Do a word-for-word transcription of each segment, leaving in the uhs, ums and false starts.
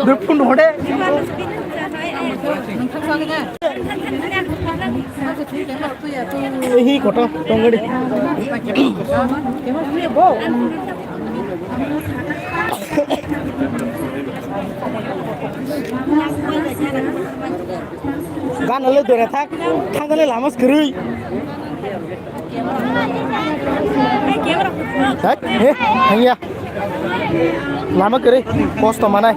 Dupun hode. Hi koto tonggadi. Gan le dora thak, thangale lama skrui. Hai, he, hanya. Lama kere, kosto manai.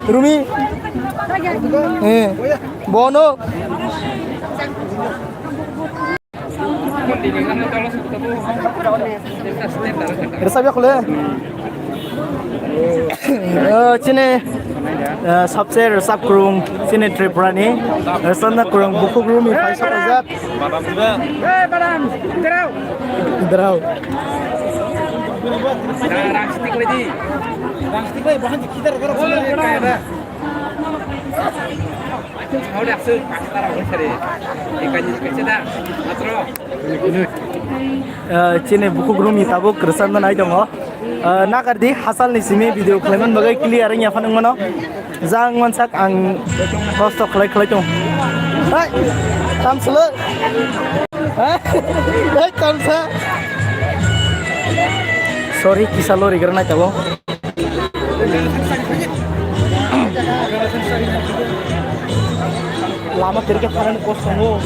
Rumi. Eh, bono. Rwchapya khole. Eh, chini, eh, sabse rwchap kwrwng chini Tripura ni, eh, rwchapna kwrwng Bukhuk Rumi phai sapaijak. Drao. Eh, chini Bukhuk Rumi tabuk rwchapna nai tongo. Eh, nakardi, hachal ni simi video khlaiman bagwi clear wngya phano wngmano. Jang mansak ang kosto khlai khlai tong. Hai, tamslo. Hai, tamsa. Sorry, kisa lori granai tabuk. Lama kerja kanan kosong.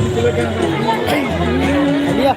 Iya.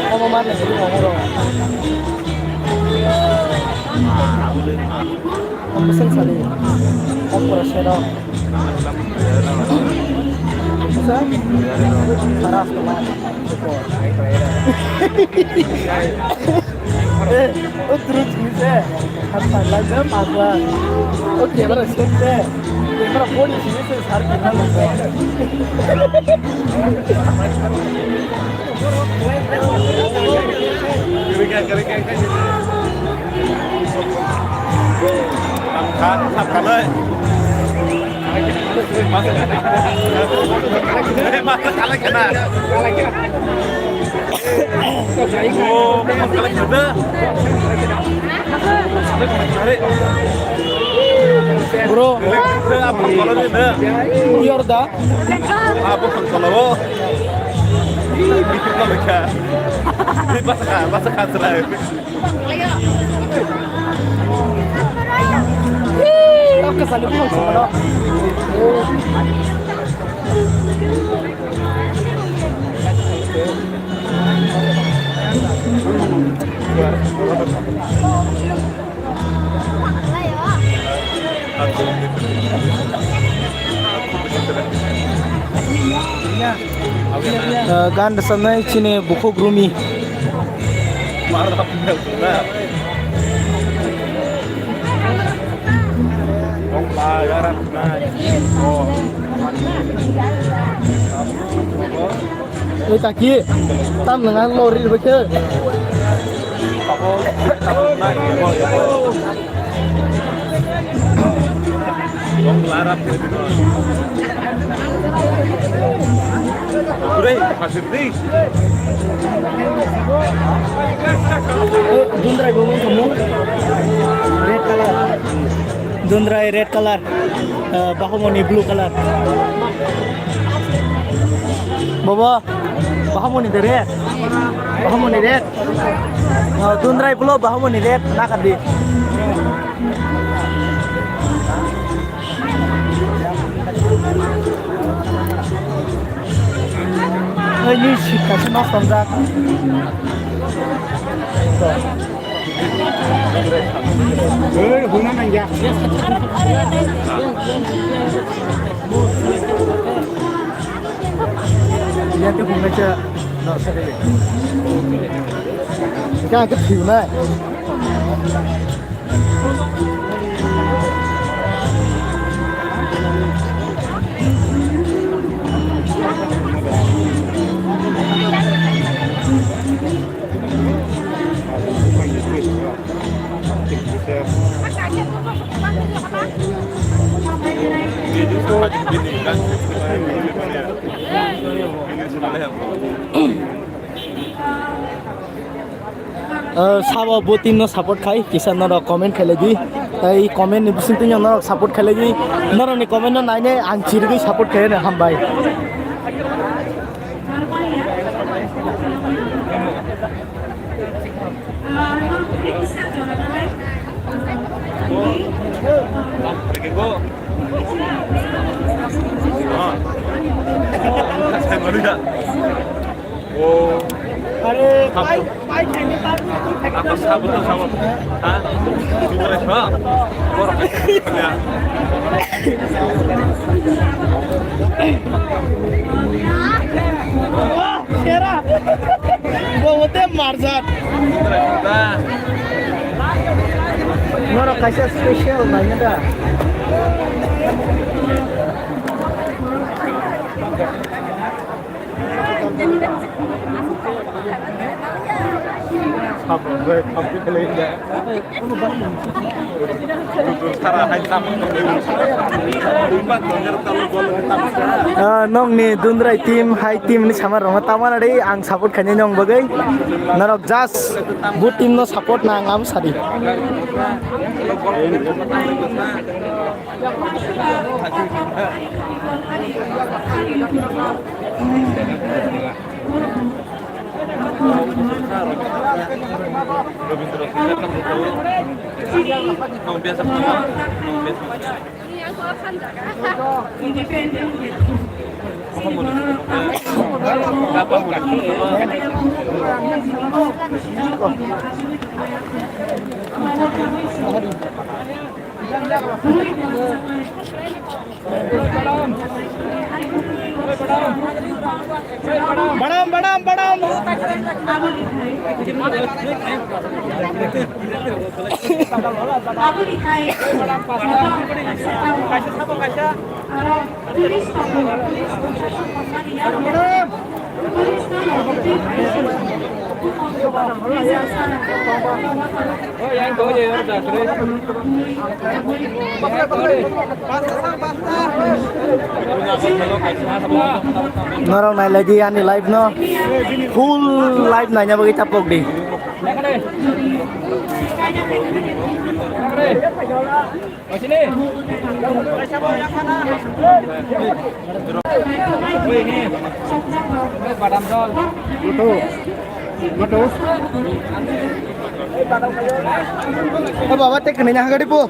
Omo man ni sini omo rok. Omo sen sari. Omo pura sero. Sa? Saras to man. Eh, o duru sini se. Hapsa lagi apa gua? O camera set se. Camera phone sini se sar kita. Bro, you're the Abo hangkalo. Ih, bikin kau baca. Ih, baca, baca, baca, baca. Ah, gan rwchapnai chini Bukhuk Rumi. Oi, taki, tam nang lo ri bai khe. Dundrai bo wng tongmo. Red color. Dundrai red color, eh, Bahumoni blue color. Bobo, Bahumoni de red. Bahumoni red. Oh, Dundrai blue, Bahumoni red, nakadi. Oi, ni sik kaisa mas tongjak. Oi, huna nangya. Iya, tu huna cha. No, sorry. Ka, ka thiu na. Ah, sabo bo team no support khai, kisa norok comment khailai di. Tei comment ni bising twi norok support khailai di. Norok ni comment no nainai ang chirigwi support khainai hambai. Are, pai, pai khaina ta. Apa sabut tu sabut? Ha? Sudah, ha? Borok. Ya. Wah, sera. Bo, bo te marjak. Sudah, sudah. Norok kaisa special naina da. Ah, nokni Dundrai team, hai team ni sama rwma tamo na ri, ang support khainai nong bagwi. Norok just bo team no support nang abo sadi. Badam, badam, badam. Norok nailai di ani live no, full live naina bagwi tapok di. O baba, te kene nya hagari po.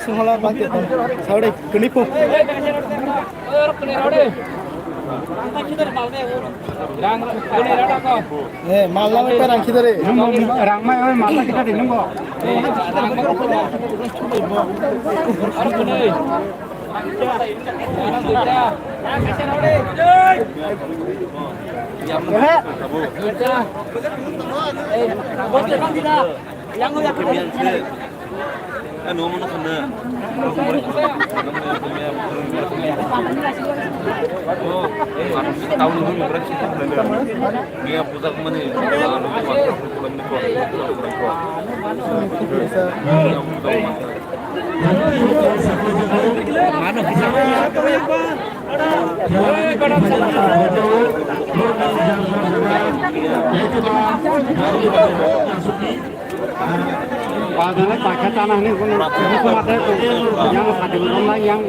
Singhala bangke. Saudi kene po. Eh, malla mai parang khidare. Rang mai, oi, malla khidare nungo. Mano. Padahal pakai tanah ini pun, ini pun ada tuh, yang satu rumah yang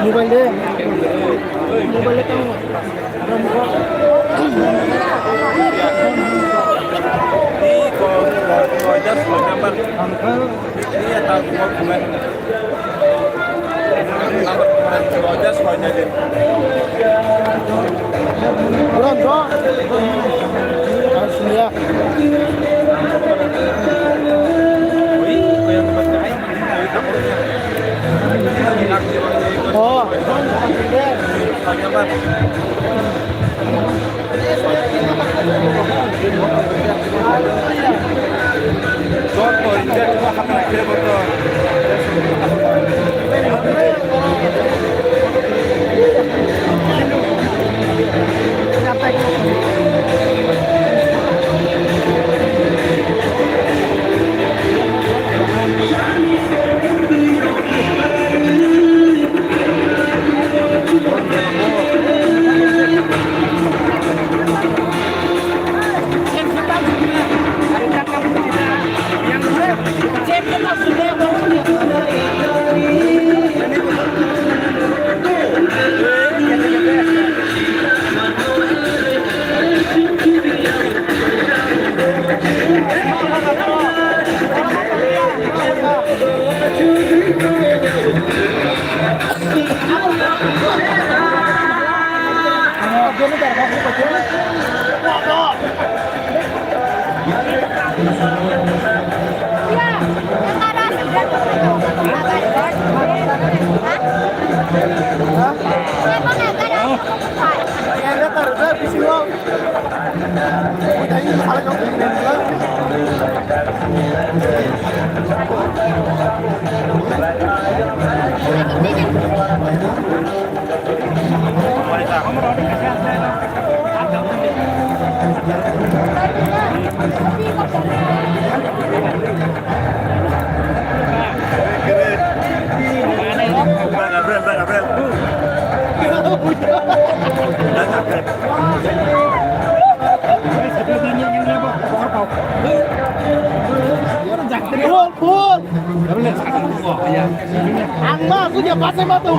Mobile de. Mobile de tamo. Ang ma sudah pasai mata.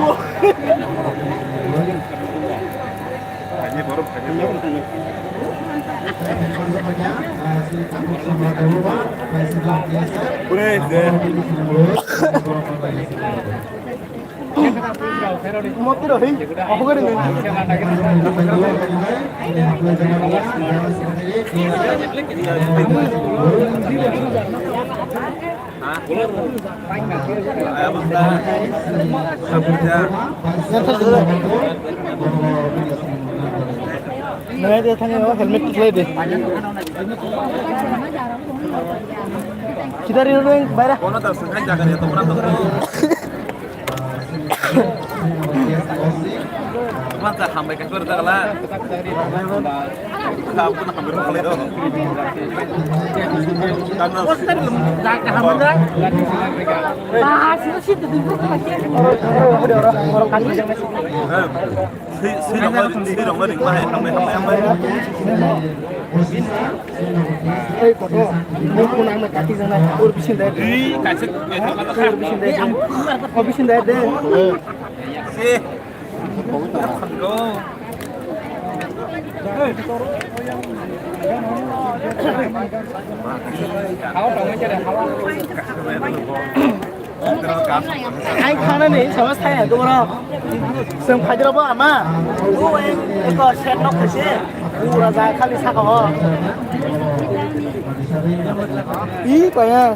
Nai de thani o helmet khlai de. Kidari reng baira. Masa hambai kasur dagla. Ei, koto, mo kunang na kati jana, ur bisin dai. Ur bisin dai. Ur bisin dai de. Ang thangnani sama saya doro. Seng phajra bo ama. Eko set nok khaise. Pura ja khali saka ho. I paya.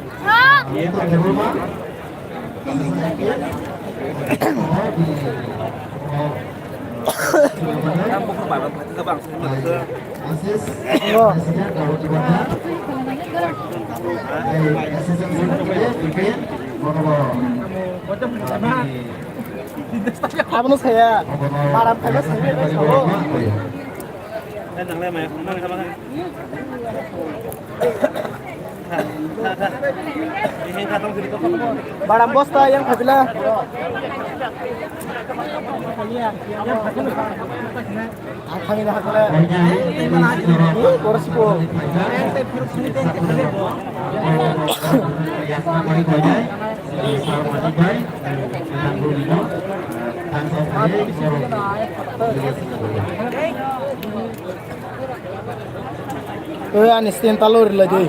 Abono saya, maram kaiba saya, saya. Baram bosta yang khajila. Ang thangwi hakle. Borosibo. Ani stand talo rilai dei.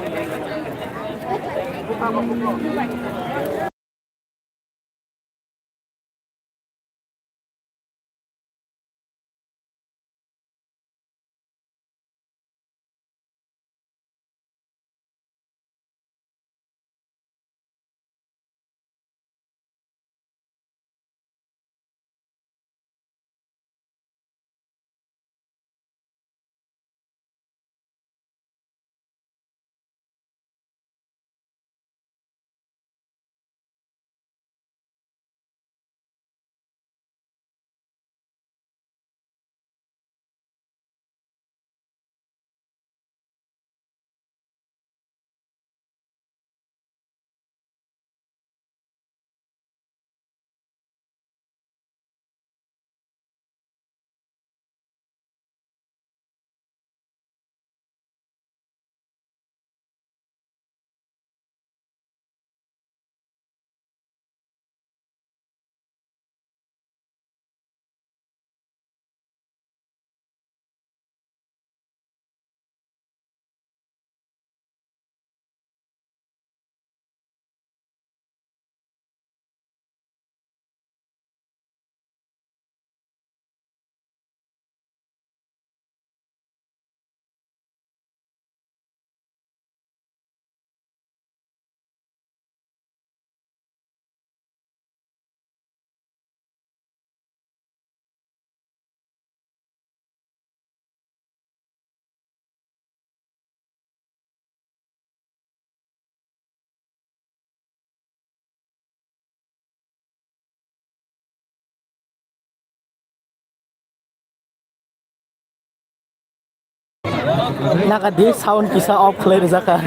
Naka di sound kisa off khlai rijak kha.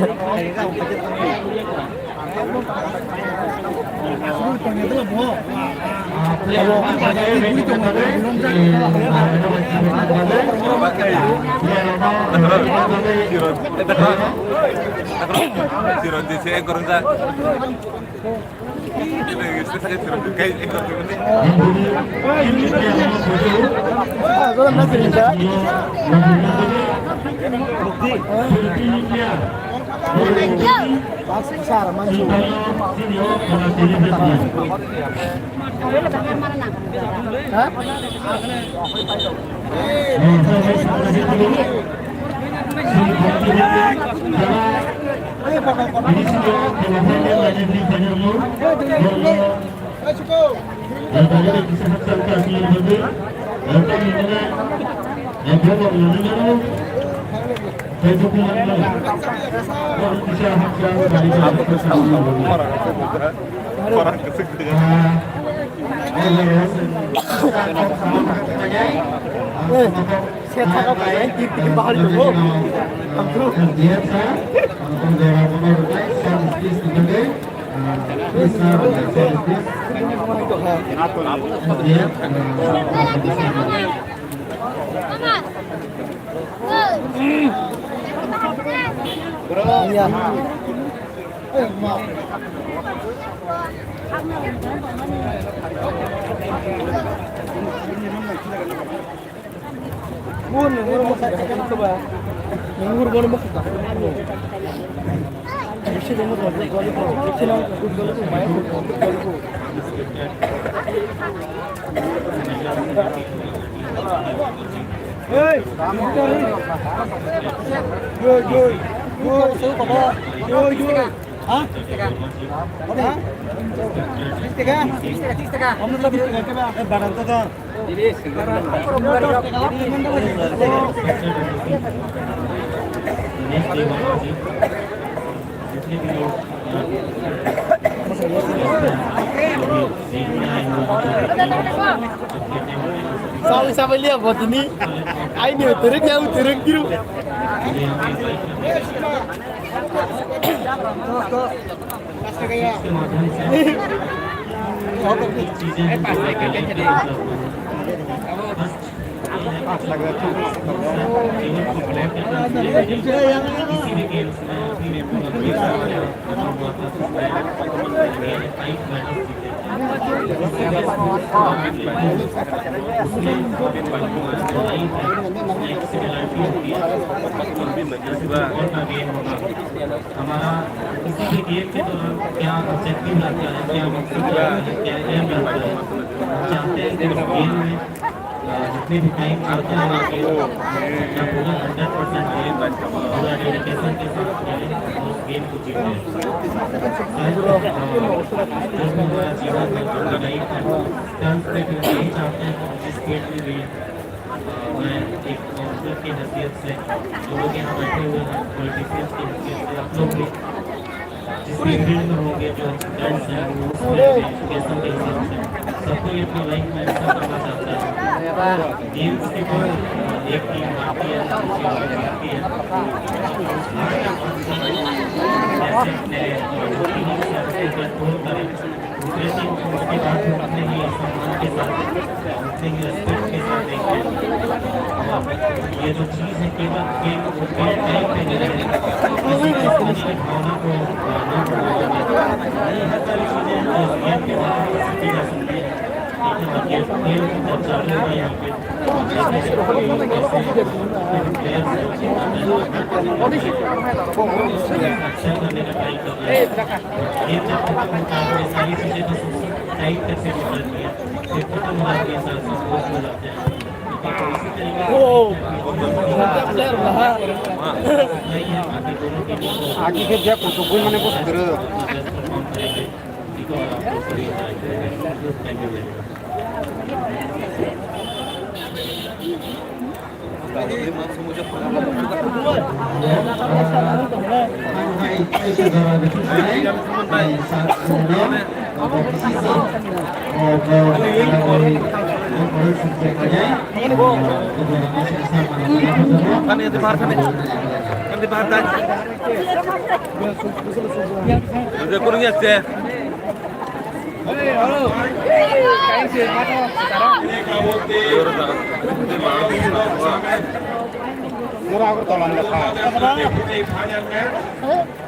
Sawi sawi liya botini. Ai ni terek ya terek kiru. हमारा किसी भी गेम के दौरान क्या ऑब्जेक्टिव रहता है, क्या मकसद रहता है, क्या एम रहता है, हम चाहते हैं कि उस गेम में, अ, जितने भी टाइम करते हैं, हम अपना पूरा हंड्रेड परसेंट दें, पूरा डेडिकेशन के साथ करें और उस गेम को जीतें। शायद, अ, आज में हमारा जीवन में, हमारा लाइफ में टर्न्स पे भी यही चाहते हैं कि हम जिस फील्ड में भी मैं एक काउंसलर की हैसियत से, जो लोग यहाँ बैठे हुए हैं, पॉलिटिशियंस की हैसियत से, आप लोग भी जिस भी फील्ड में होंगे, जो फ्रेंड्स हैं, उस फील्ड में एजुकेशन के हिसाब से, सबको ये अपनी लाइफ में ऐसा करना चाहता है। गेम्स के बाद, अ, एक टीम आती है, दूसरी टीम आती है। हमारे यहाँ पर जैसे अपने, अ, जो टीम है, उसको कंट्रोल करें। दूसरे टीम को उसके बाद भी उतने ही सम्मान के साथ, उतने ही रिस्पेक्ट के साथ देखें। और ये जो चीज़ है, केवल गेम, गेम टाइम पे नहीं है। किसी को इस तरह की भावना को, अ, ना बढ़ाना चाहिए। ये हर सारी चीज़ें हैं, जो इस गेम के द्वारा सीखी जा सकती है। लेकिन अब ये गेम जब चालू हुआ यहाँ पे, Aki khe bia kuchuk gwi mane bo kwrwi.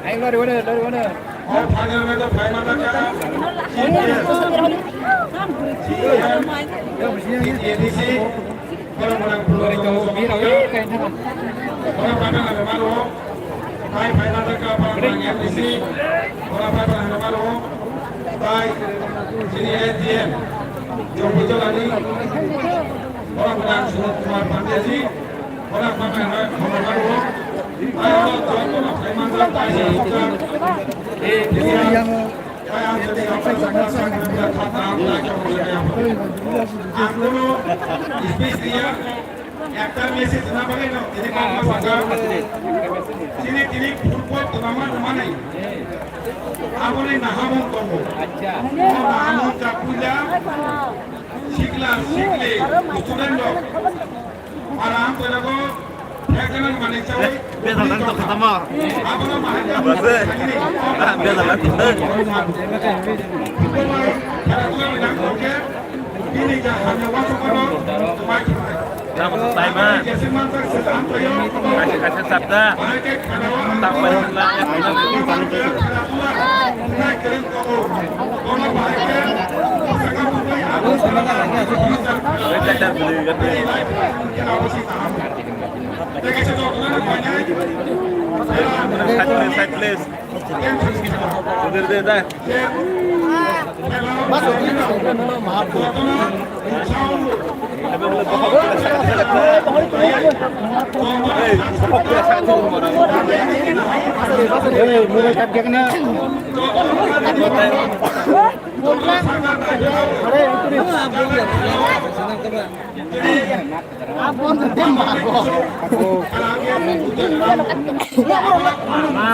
Ayo, lari, lari, lari, lari. Ang kono speech riya, ekta message na bagwi no, tini kok ma saka. Chini tini football tournament manwi. Aboni nahamung tongo. O nahamung jak puila, sikla, sikli, student rok. Aram koilago, ekjana manwi chawi. Bezalan to khatama. Abono bahai. Base. Ah, bezalan to. Bini ja hamya wasu kono, mai. Kaisa, kaisa sabda. Tamo la. Side, side, please.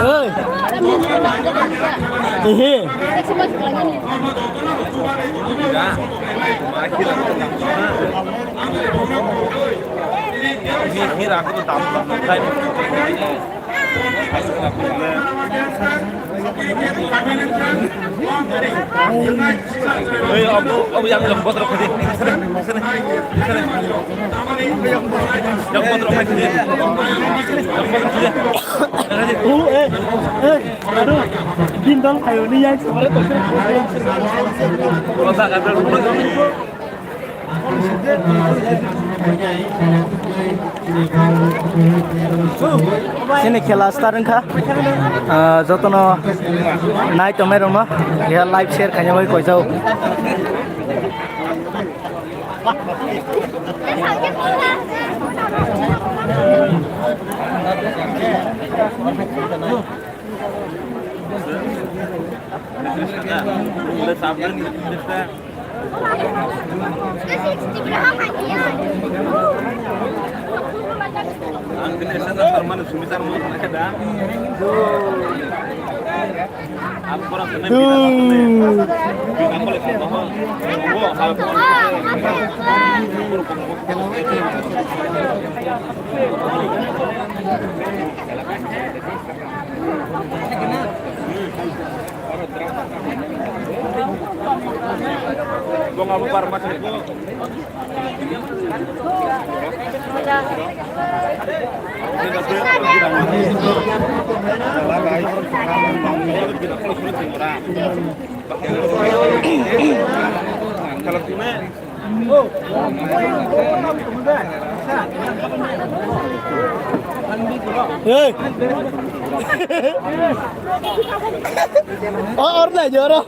Oi. Ehe. Ei, abu, abu yang, yang botol kadi. Sini, sini, sini. Yang botol kadi. Yang botol kadi. Oh, eh, eh, aduh, bintang kayu ni yang sebenarnya. Kota kata. Chini khela start wngkha. Ah, jotono nai tongnai rokno keha like share khaina bai koijao. Ang kini S S R mane Sumitar mo kena keda. Ang pura kena bina. Bina ko le kena ho. Wo, hal ko. Bong abu bar mas ko. Hey. Oh, or na joro.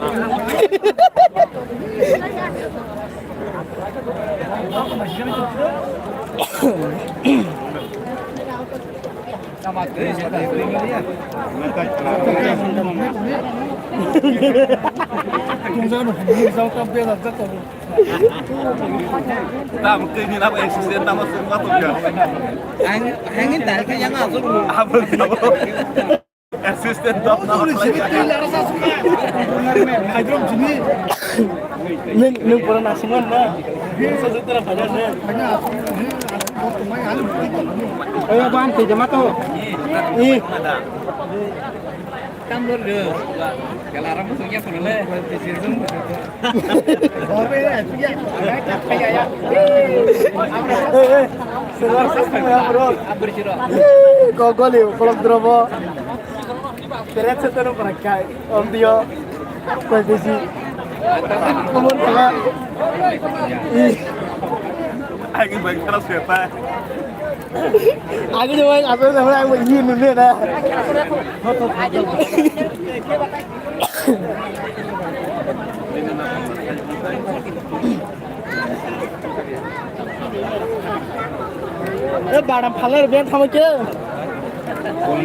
Tam kini nama assistant nama semua tu ya. Ang, hangin dal kaya nga asal. Apa kau? Assistant dok. Nung, nung pura nasungan na. Sa sutra pada na. Ayo ban te jama to. Ih. Tam lor de. Kala ram sungya pura le. Gogoli, kolok drobo. Teret se tero para kai. Om dio. Koi besi. Kumon kala. Agi bai kala seta. Agi jo bai aso jo bai agi ni ni na. Eh, badam phalai rw beng thamo khe.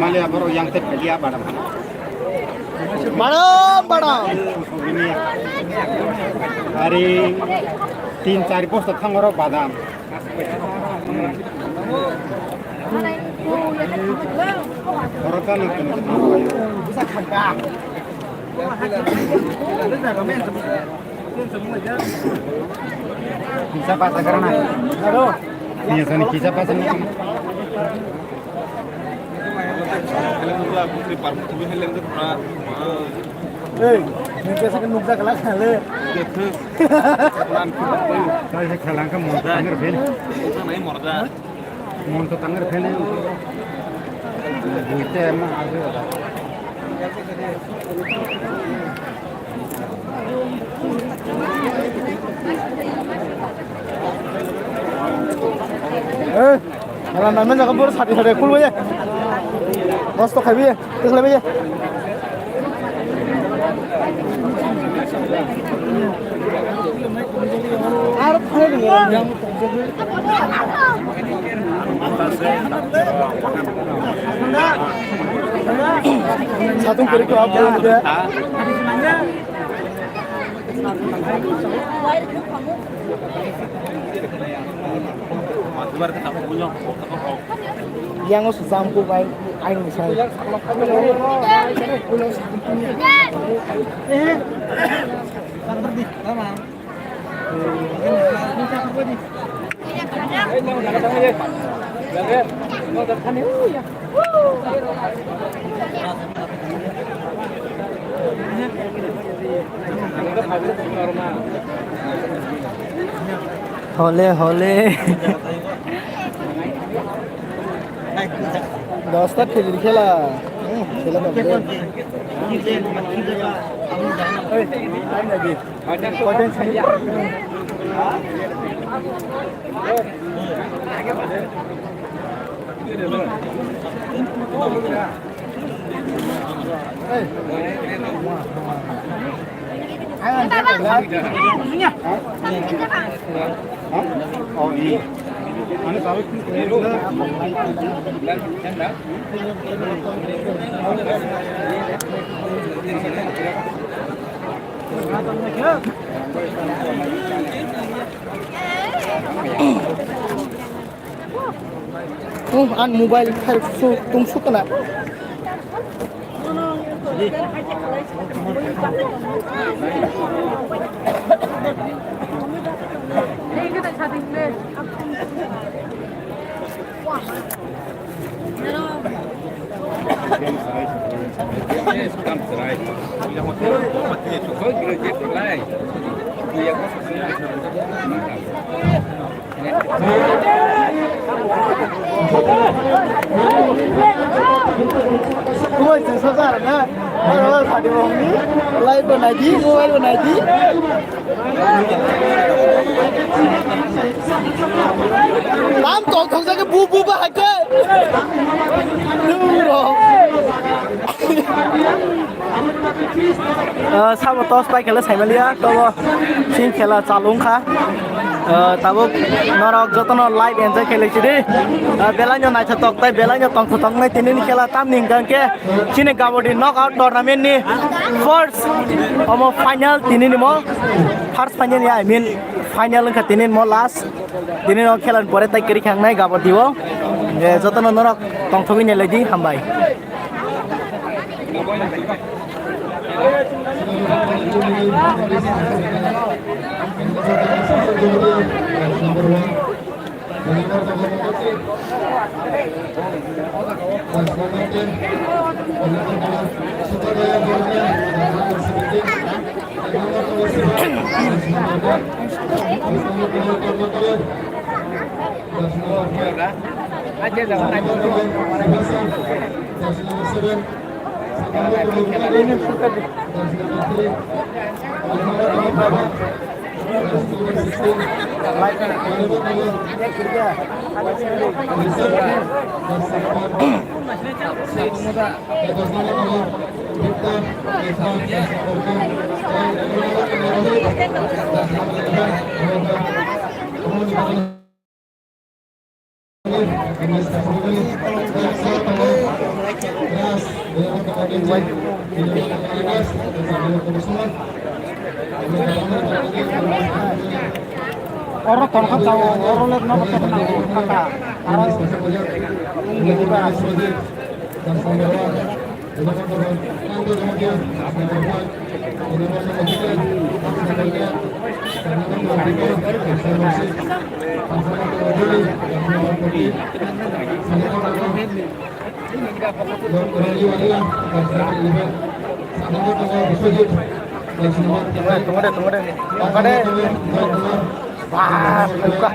Mali aboro yang te phalia badam phala. Badam, badam. Are tin char bosta thangoro badam. Oro ta na. Kisa pasa karana. Iya, sani kisa pasa ni. Ei, nung kesa ke nukjak la kale. Kali se khalang ka mon tangir ben. Mon to tangir ben. Buite ma ase. Nang jaga bor sati sati khulbaye. Nosto khaibaye, tikhlaibaye. Satung kiri ko apo de. Yang o sejam ko bai aing ni sai. Hole, hole. Dosta thilri khela. Hmm, khela to. Hey, time lagi. Hmm, ang mobile khai su tung su kana. Oi, se sa sa na. Aro sa de mo ni. Live banai di, mobile banai di. Tam tong tong sa ke bu bu ba ha ke. Duro. Ah, sabo tos pai khela saimaliya, tobo sing khela chalung kha. Ah, tabuk norok jotono live enjoy khelai sidi. Ah, belai no naithotok tai belai no tongthotok nai tini ni khela tamni hingka hingke chini kabaddi knockout tournament ni first omo final tini ni mo first final ya, I mean final wngkha tini ni mo last. Tini no khela ni pore tai kwrwi kha wngnai kabaddi o. Eh, jotono norok tongthogwi nailai di, hambai. Oro tongkha tao, oro le nogo tongkha nango, kaka. Aro, wngkha diba? Tunggu deh, tunggu deh. Tunggu deh. Wah, buka.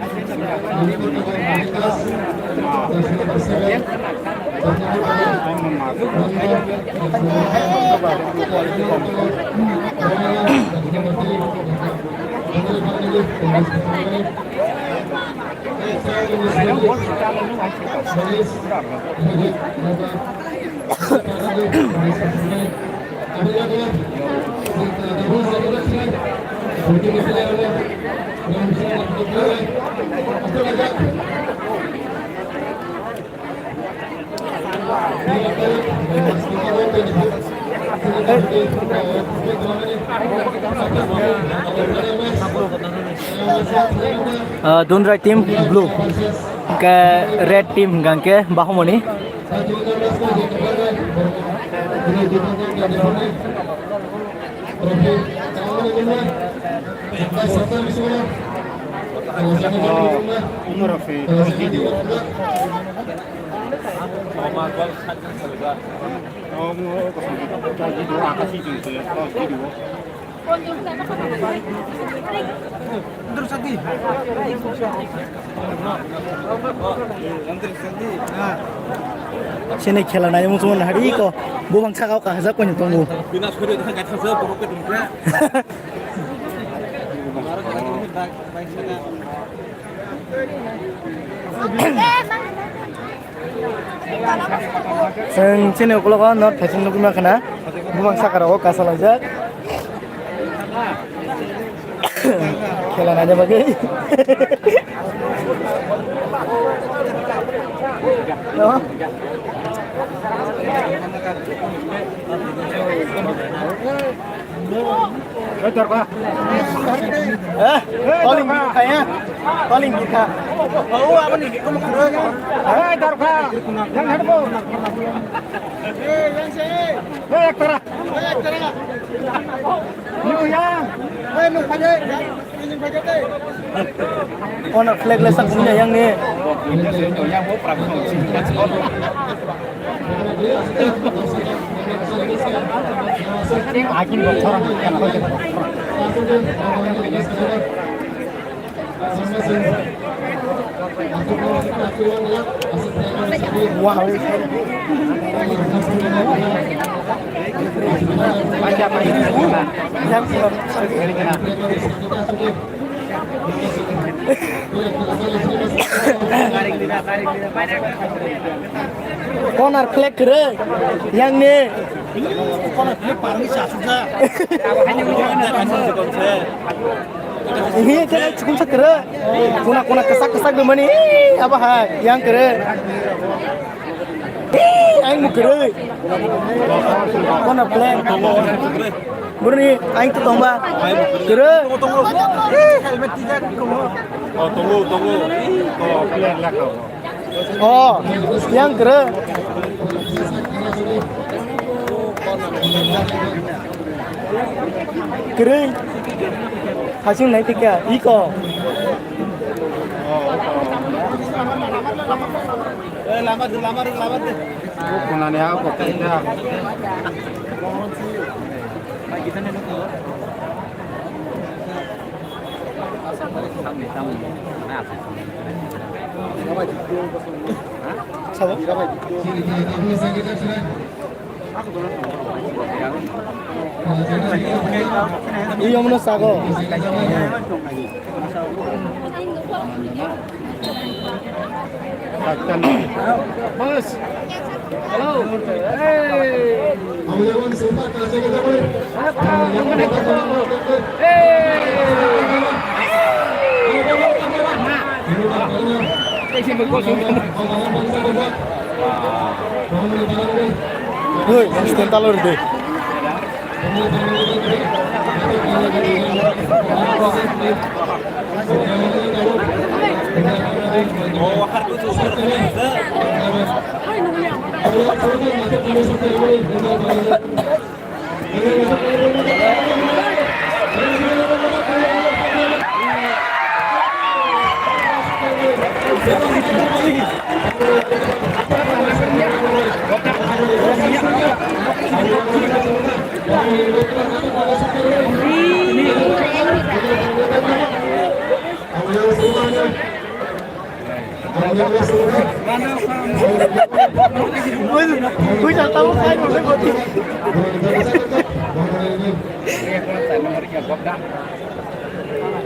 Ah, Dundrai team blue, hingke red team hingke Bahumoni. Sini khela nai muchung hari ko bubang saka o kahajak ko ni tongo. Chwng chini ukologo north facing nugwi mankha na, bumang saka rogo kasalaijak. Khela naina bagwi. No? Eh, calling bikha ya. Calling bikha. Oh, aboni bikha mo khoro. Eh, dorkha. Yang hadbo. Eh, yang se. Eh, ektara. Eh, ektara. Yu yang. Eh, nu phai. Honor flag le sak punya yang ni. Wow. Corner flag kwrwi yang ni. Corner flag parwi sa suja. Ini kena cukup sekere. Kuna kuna kesak kesak demani. Apa hai yang kere? Ih, aing mu kwrwi. Kono plan. Burni aing to tongba. Kwrwi. Oh, tongo, tongo. Oh, plan laka. Oh, yang kwrwi. Kwrwi. Hasing nai tika. Iko. Eh, lama, lama, lama. Kunani ha ko kaya. Sabo? Iyo mano sago. Bas. Hello. Hey. Hey. Hey, assistant talor de.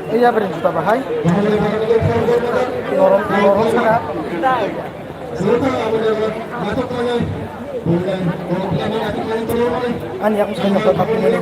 Iya, beri juta bahai. Norom, norom sana. Ani aku sudah nyoba tapi ini.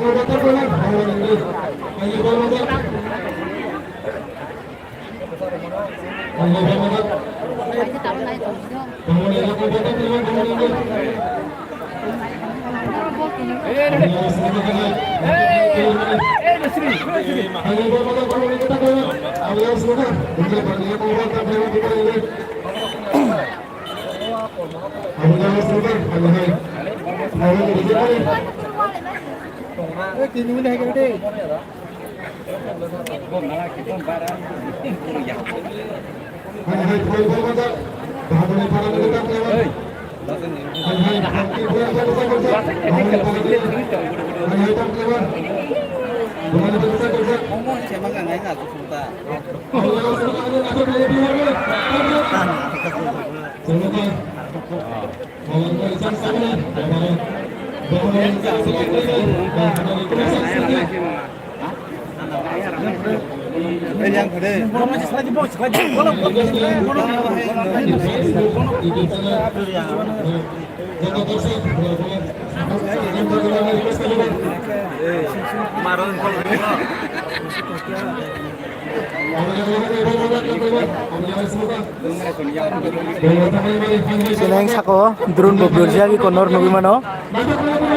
Sineng sako drone bo berjak iko nor nugui mano.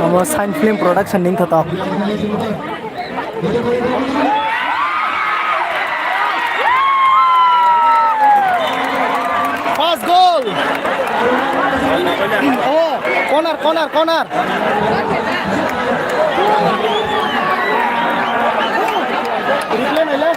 Amo Sign Film Production ning thotok. First goal. Oh, corner, corner, corner. Replay naile.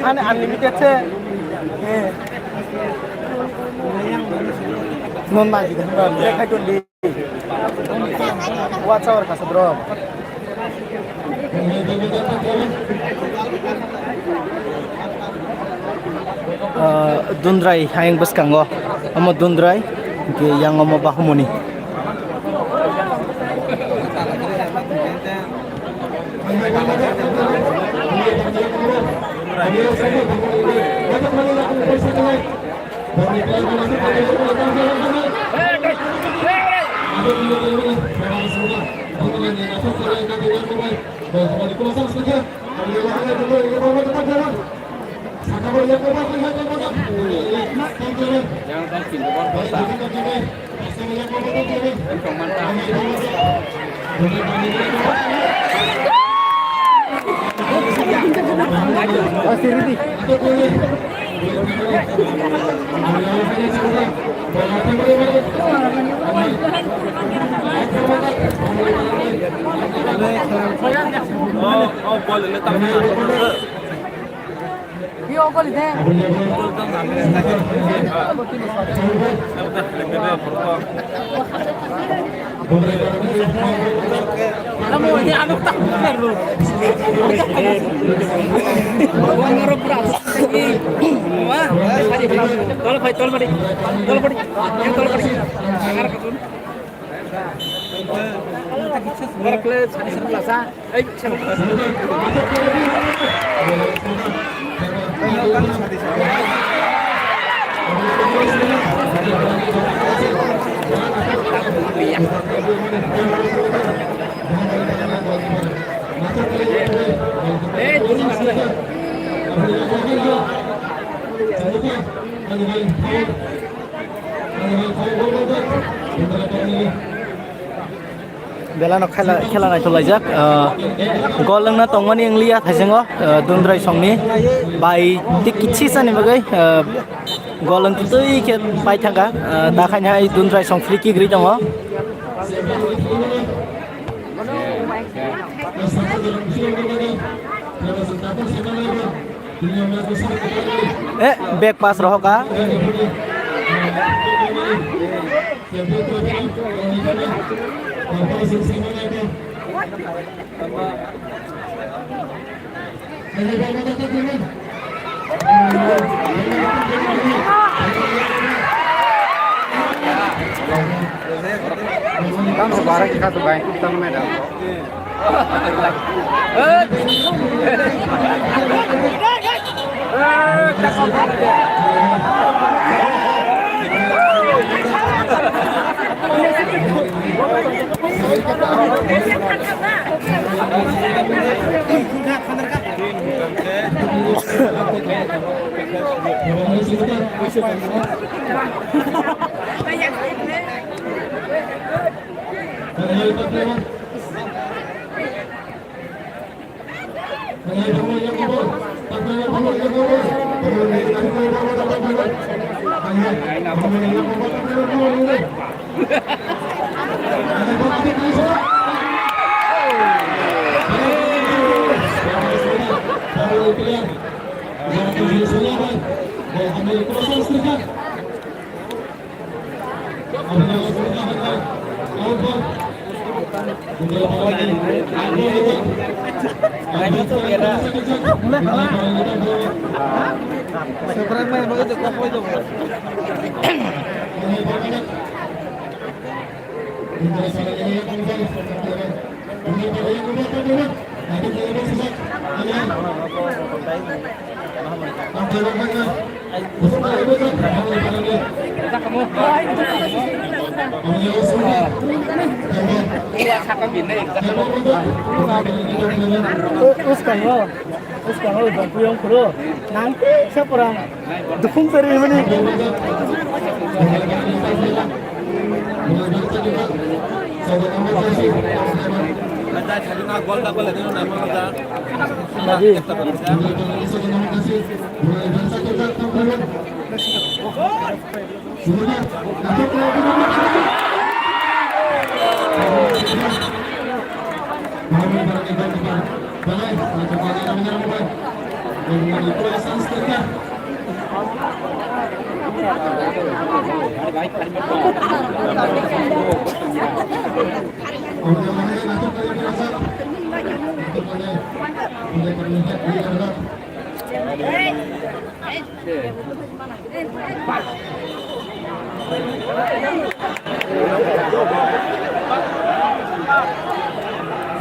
Ani unlimited se. Eh. Non lagi dah. Dia khai tuh di. What's our kasih bro? Ah, Dundrai hayang bwskango, omo Dundrai, hwnkhe yang omo Bahumoni. Tol phai, tol phai, tol phai. Belano khela, khela naithoklaijak, ah, gol wngna tongmani wngliya thaisingo, ah, Dundrai songni bai tik kichisa ni bagwi, ah, gol wngtwi khe pai thangkha, ah, da khaina hai Dundrai song free kick ri tongo. Eh, back pass rohoka. Tamo barang kita tu baik, kita mana dah? Uskang o, uskang o, bangpui ong kuro. Nang kisa pura. Dukung sari mani. Lagi.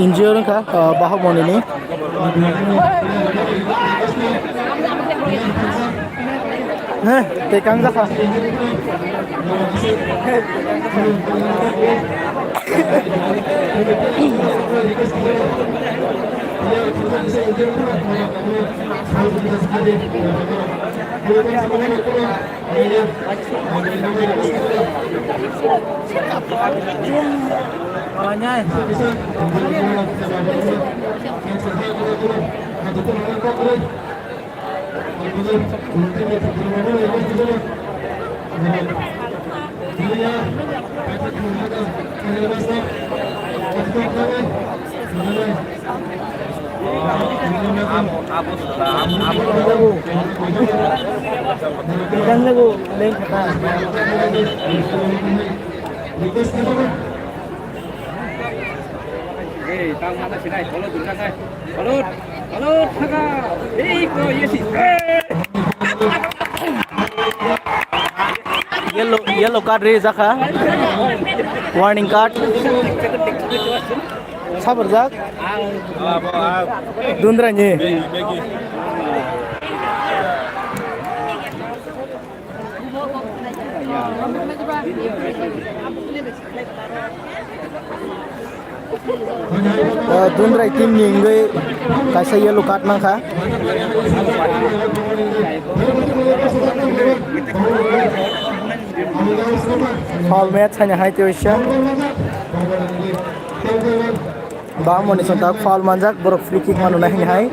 Injure wngkha, ah, Bahuboni ni. Heh, tei kang jakha. Ei, tang mana sinai, follow dulu, sinai. Follow, follow, thaga. Ei, ko, iya sih. Yellow, yellow card re jakha. Warning card. Sabar jak. Dundra ni. Ah, Dundrai team ni wngwi kaisa yellow card mankha. Foul match haino hai tei waisa. Bahmoni song tak foul manjak, borok free kick mano nai hai.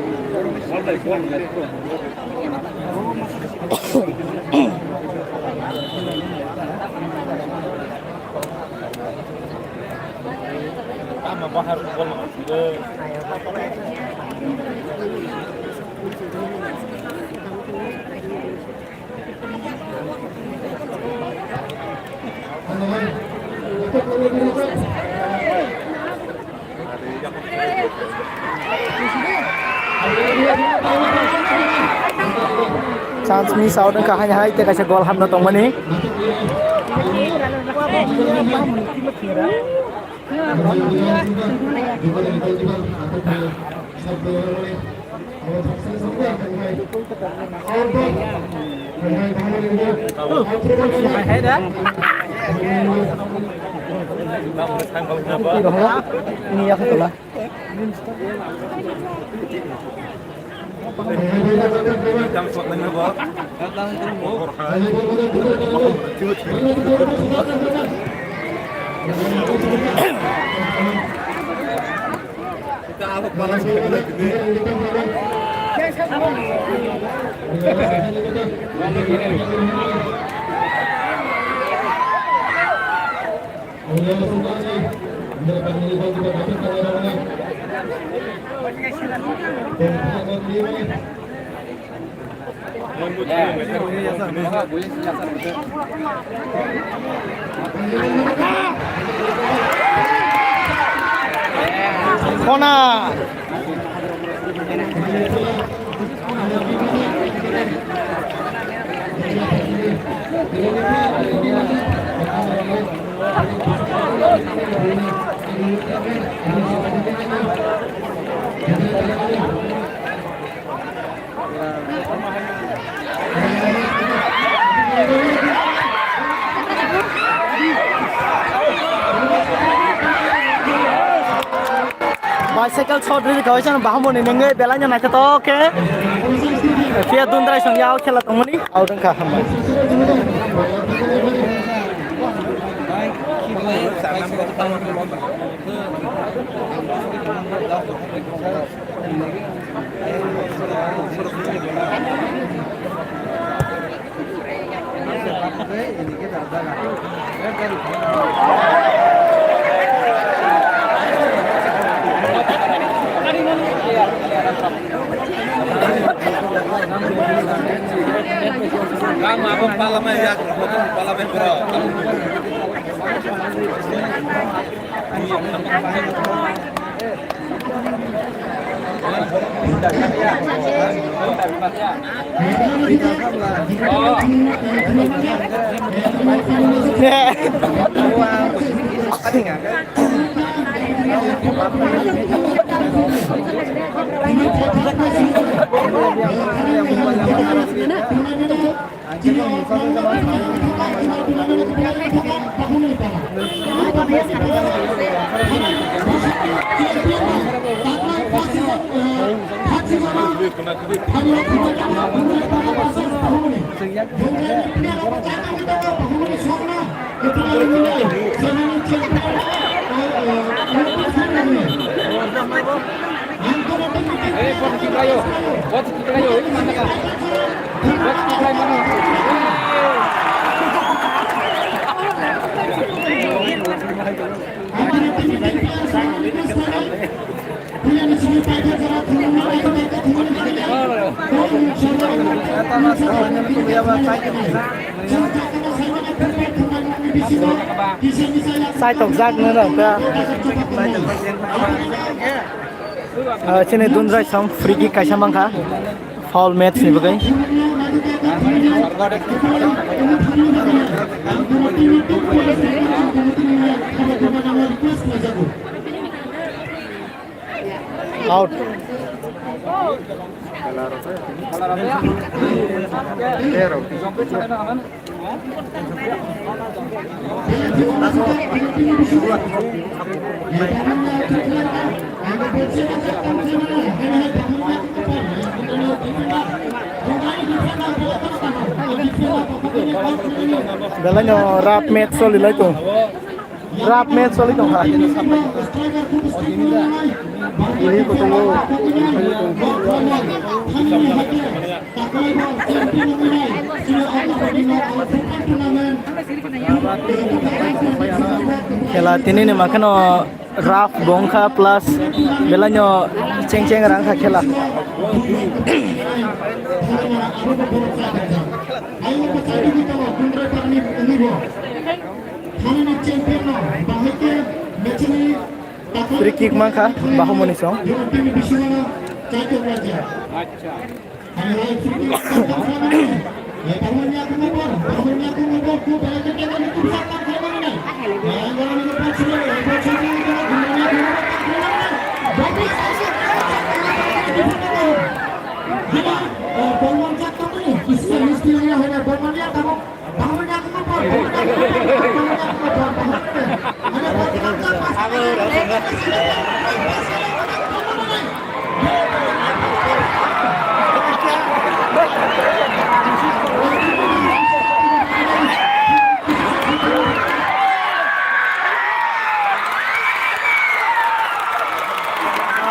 Chance miss out wngkha, haino hai tei kaisa goal hapna tongmani. Kona. Bicycle shot rili kaisa Bahamoni nengwi belai no naithotok khe. Phiya Dundrai song yao khela tongmani. Audang kha hambai. Saitok jak nw rw kha. Ah, chini Dundrai song free kick kaisa mankha. Foul match ni bagwi. Out. Belai no rough match choli lai tong. Rough match choli tong kha. Khela tini ni makheno rough bo wngkha plus belai no cheng cheng rang kha khela. Free kick mankha Bahumoni song.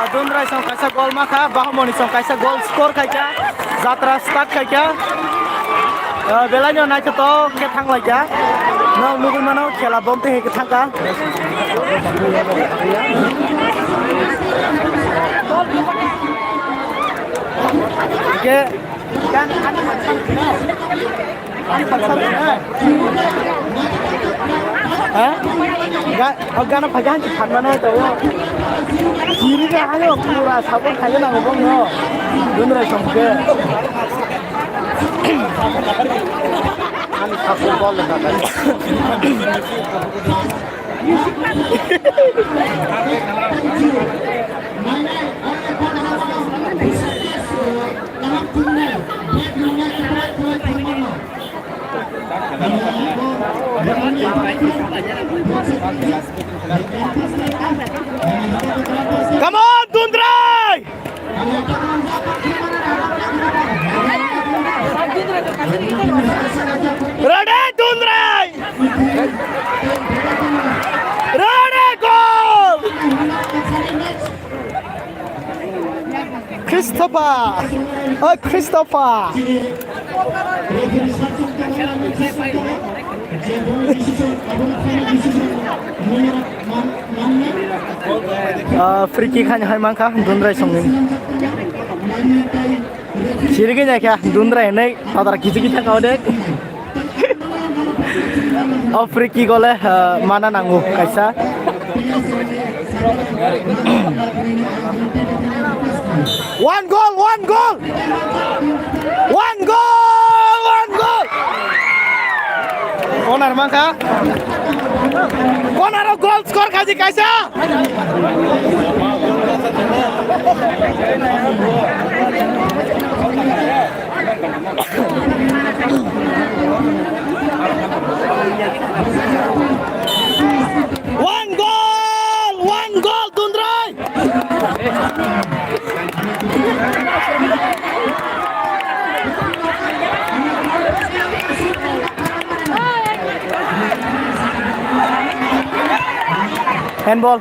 Dundrai song kaisa gol makha, Bahumoni song kaisa gol score khaikha, jatra start khaikha. Ah, belai no naithotok khe thanglaikha. No nugwi mano khela bomte hai khe thangkha. Hingke Ha? Ga-, o gana phaikhe hanchi phanmani hai tongo. Chiriga hayo pura sabon khaina nango bongno. Dundrai songkhe. Ani khakung bol le kaka. Come on, Dundrai! Ready, Dundrai! Ready, goal! Christopher! Oh, Christopher! Ah, free kick hani hai mankha, Dundrai songni. Sirigwi naikha, Dundrai hinwi, padar kichi kicha kaode. O free kick ole, ah, mana nango kaisa. One goal, one goal! One goal, one goal! Corner mankha. Corner o goal score khaji kaisa. One goal! One goal, Dundrai! Handball.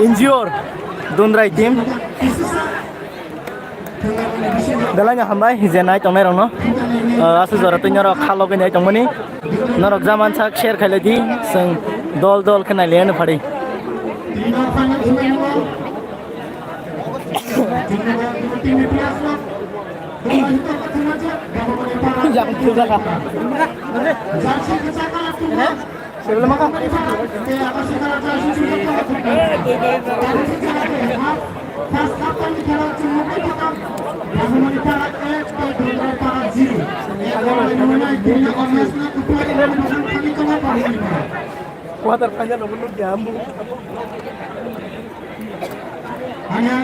Injure, Dundrai team. Belai no hambai, je nai tongnai rokno. Ah, aswk jora twi norok kha logwi nai tongmani. Norok jaman sak share khailai di, chwng dol dol khe nailai ano phari. Quarter final no nukya ambo. Hanya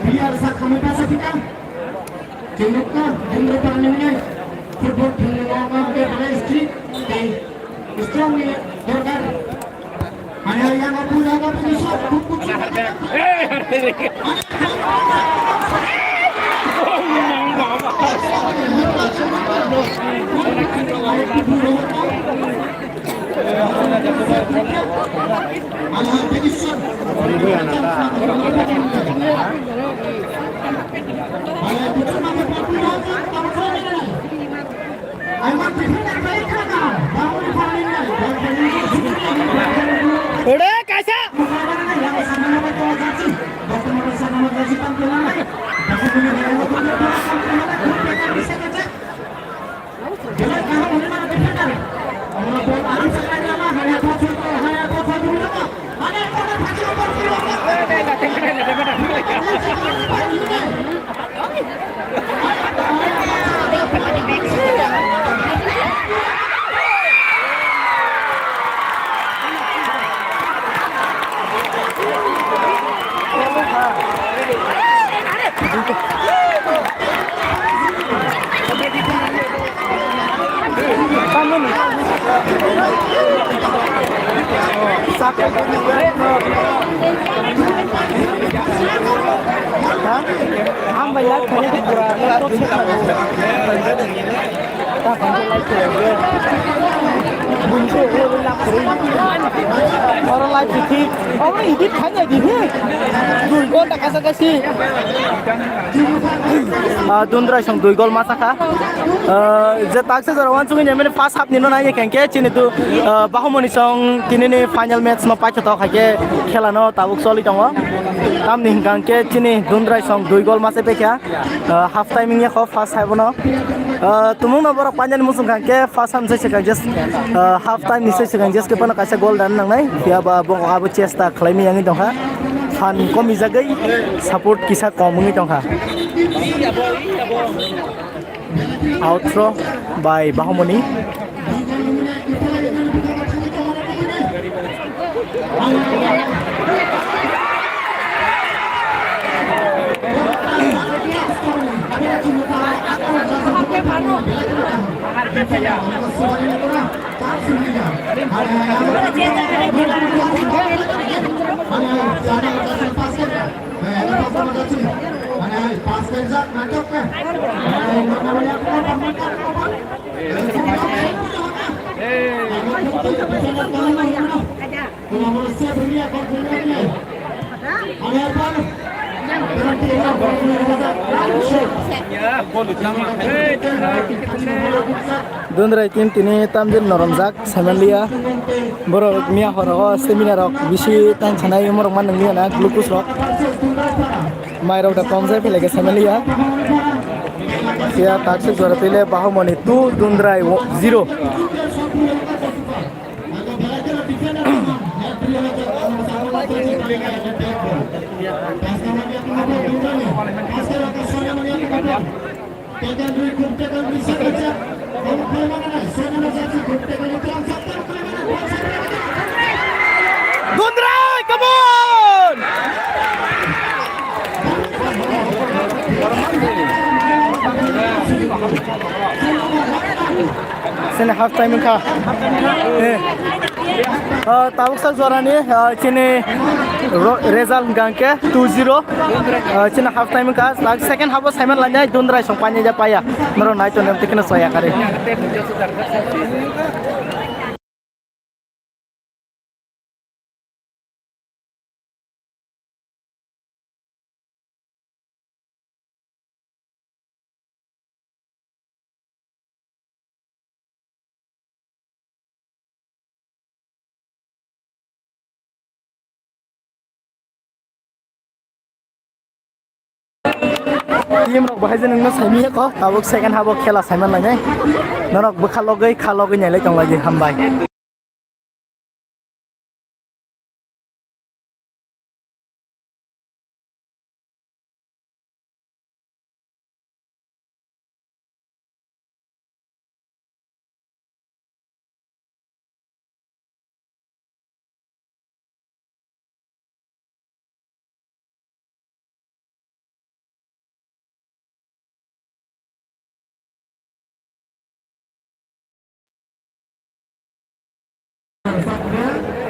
biar sa kami pasa kita. Chunukna, Indra Parnini, football team ni wang wang ke balai strict, tei strong ni dorkar. Hanya yang aku, yang aku ni shot, kuk, kuk, kuk. Ore, kaisa. Hambai live khaina khe pura laptop se khaio. Ta phone khe live khaio. Bunso o live khaio. Oro live khe. Oro edit khaina di he. Dui ghonta kasa kasi. Ah, Dundrai song dui gol ma sakha. Ah, je taksa jora wansugwi nai mani first half ni no nai khe chini tu, ah, Bahumoni song tini ni final match no paithatok hai khe khela no tabuk choli tongo. Tamni hwnkha khe chini Dundrai song dui gol ma se pekha. Ah, half time wngya kho first half no. Ah, tumung no borok painani muchung kha khe first half ni se swkang just, ah, half time ni se swkang just khe phano kaisa goal dan nangnai. Phiya ba bo abo chesta khlai mi yangwi tongkha. Fan komi jagwi support kisa kom wngwi tongkha. Outro by Bahumoni. Dundrai team tini tamjil noromjak. Semenliya borok miya horo o seminar rok bisi tang sanai, umorok man nangya na glucose rok, mai rok da kom jai pele ke semenliya. Siya taksik jora tile Bahumoni two, Dundrai zero. Dundrai, come on! Sini half time wngkha. Eh. Ah, tabuk sak jorani, ah, chini ro-, result hwnkha hwnkhe two zero. Ah, chini half time wngkha. Tak second half o Simon lainai Dundrai song painai ja paya. Norok nai tongni amtwi kheno soya kari. Team rok bahai je nungno saimanya ko, tabuk second half o khela saiman lainai. Norok bwkha logwi, kha logwi nailai tong lai di, hambai.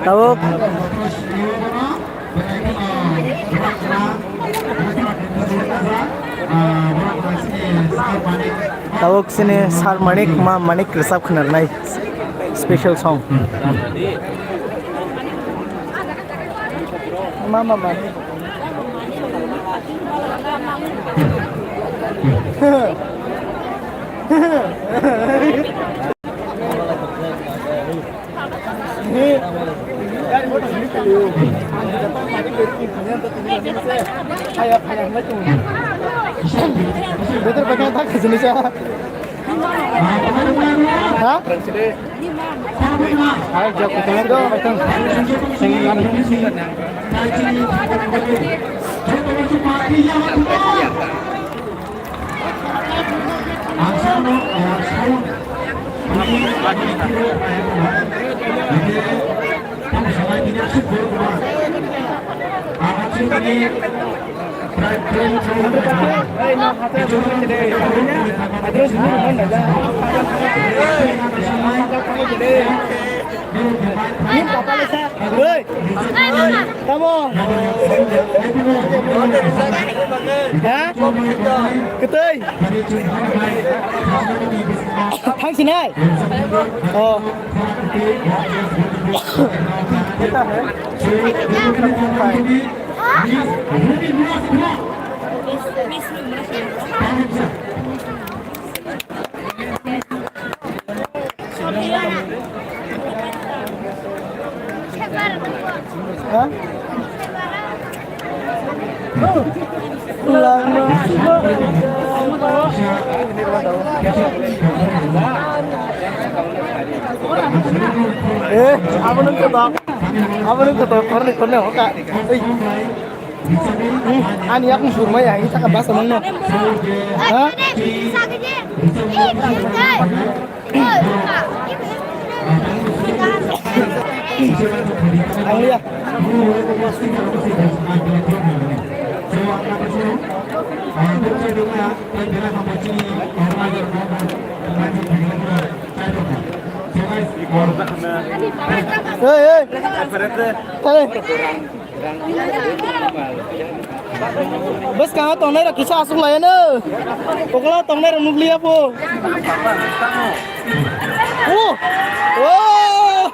Tabuk. Tabuk sini Sir Manik, Ma Manik resap khwnarnai special song. Ma, ma, ma. Betul, pakai tak ke sini, Cak? Hah? Tamo? Ha? Kwtwi? Thang sinai? Oh. Eh, abo nung kotor. Abo nung kotor, korni korni hoka. Oi. Hmm, ani yakung surmai ya, ini taka basa mangno. Ha? Ang liya. Hey, hey. Hey. Bwskango tongnai rok kisa aswk lai ano. Kokla tongnai rok nukliya po. Oh! Oh!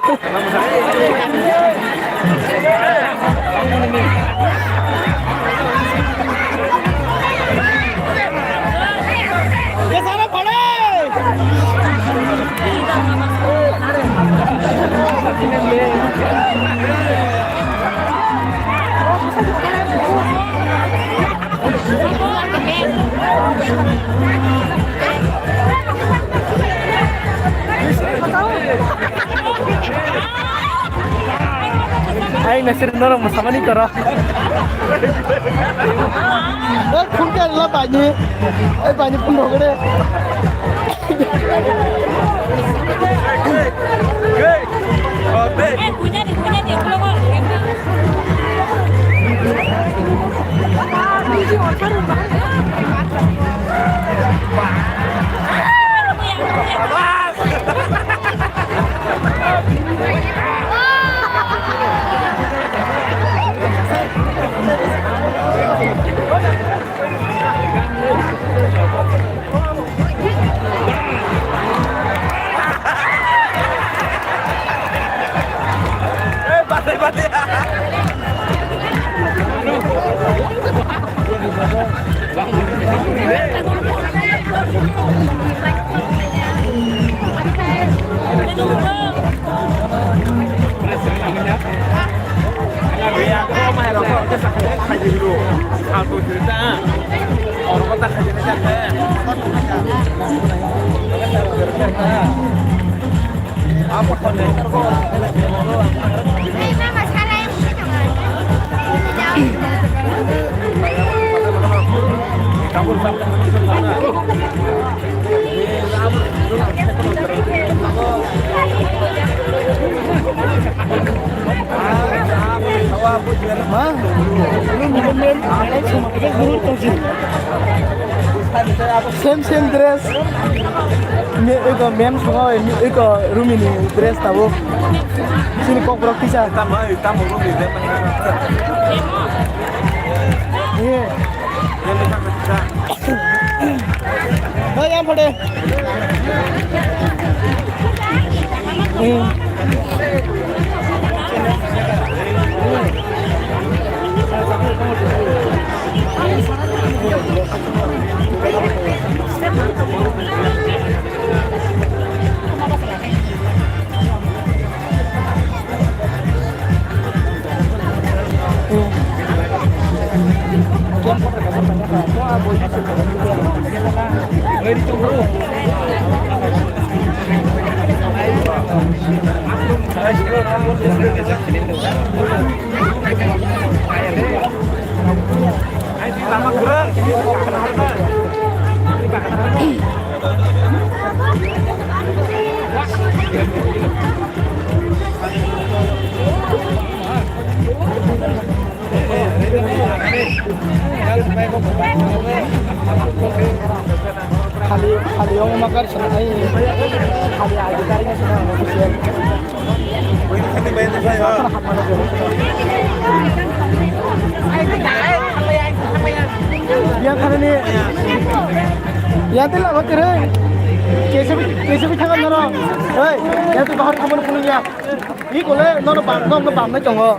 Kesana pade! Ai, nasir norok mosamani koro. Eh, phun khe rwla baini. Eh, baini phun rwgwde. Ha? Same, same dress. Me, iko mem sungo, iko Rumi ni dress tabo. Sini kok borok kisa. Tamo, tamo Rumi dress. Ye. Oi, yang pade. Khali, khali o ma gari sana hai. Khali agi gari na sana official. Yang khali ni. Yang telah hote re. Kaise bhi, kaise bhi thaga noro. Hei, yang tu bahar kamu pulang ya. Iko le, nono bam, nono bam na chongo.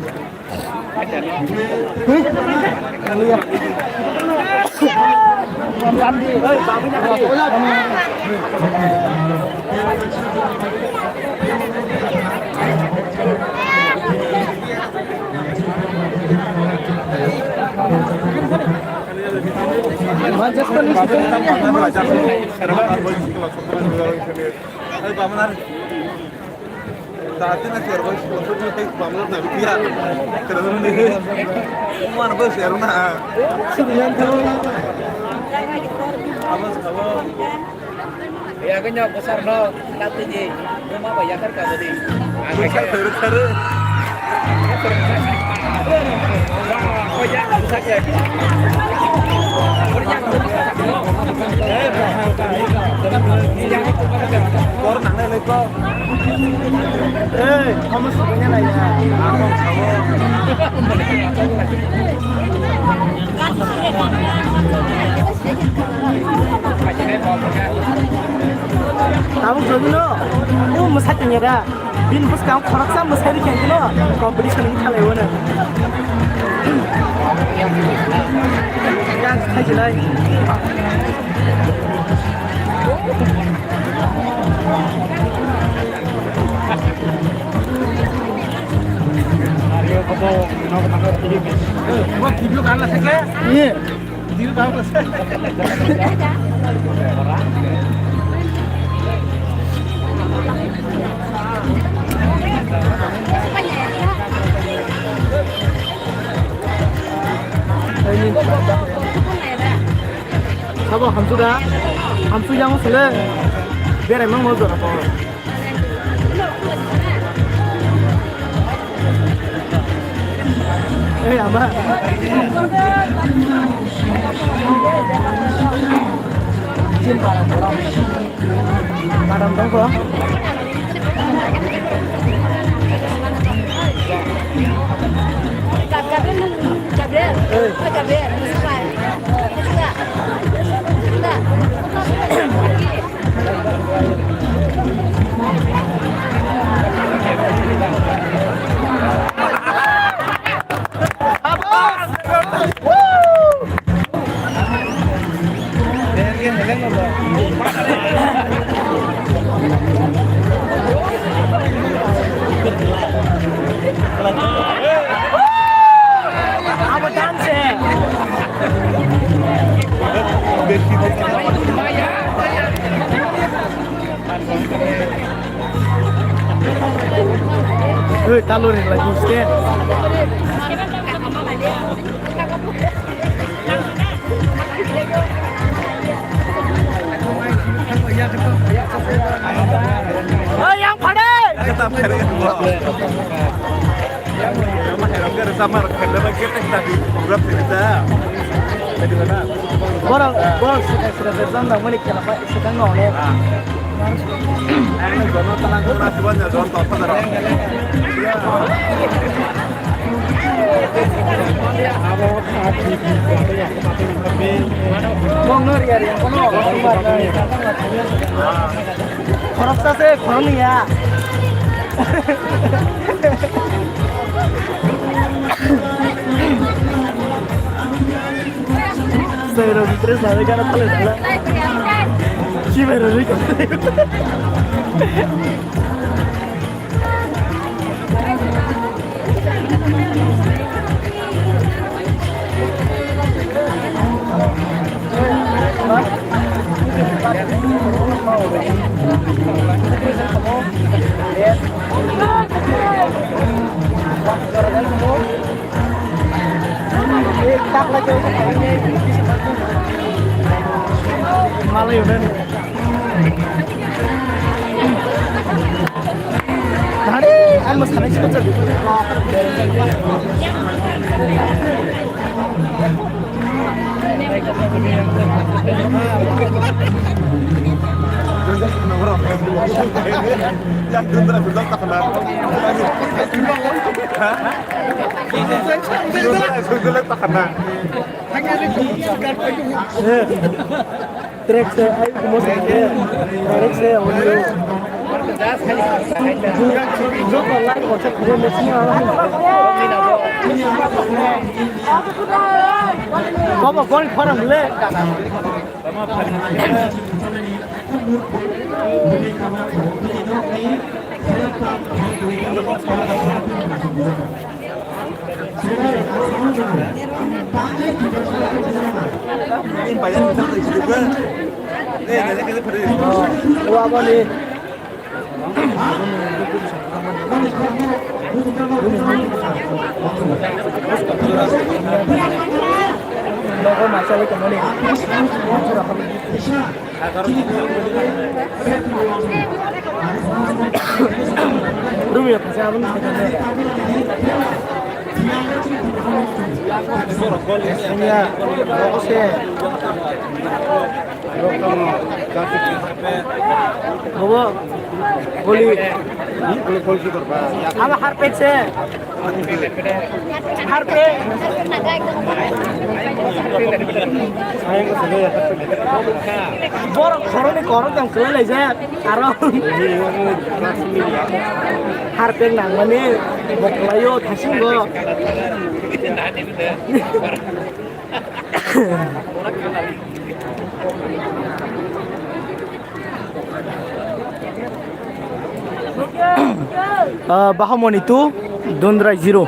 Tati na share bai, sponsor ni hai pamla na rupiya. Kerana ni hai. Umar bai share na. Ya, kanya besar no, nanti ni, rumah bayar kan kau ni. Besar terus terus. Kor nang nai lai ko. Ei, kamu sebenarnya lah ya. Kamu jogi no, kamu mesat nyera. Bin bwskang khoroksa mwsai rikha hwnkhe no competition wngwi thalai o no. Yang khaijilai. Iye. Sabo hamsu da, hamsu yang sele, berai mang mo jora ko. Ei, ama. Madam dong ko. Gabriel. Ei. Gabriel. Chalu ri lai buste. Oi, yang phade. Borok, borok sida sida berjak nang mani khela pai sida nong le. Khoroksa se, khoroknwi ya. Sai rok dress lawi gana phalwi dala. Kibai rok rikha. Malai udah nih. Hari, ang mas kanai sih betul. Yang dulu sudah tak kenal. Hah? Dulu tak kenal. Track se, ai, mo se, track se, audio. Joto live kosa khuya machine aro. Kobo gol pharang le. Nogo maisa bai tongmani. Rumia phaisa aboni. Sanya, nogo se. Bobo, goli. Abo harpet se. Harpe. Borok khoroknwi korok tong kwlai laijak. Aro harpe nangmani bo kwlaio thasingo. Ah, Bahamoni two, Dundrai zero.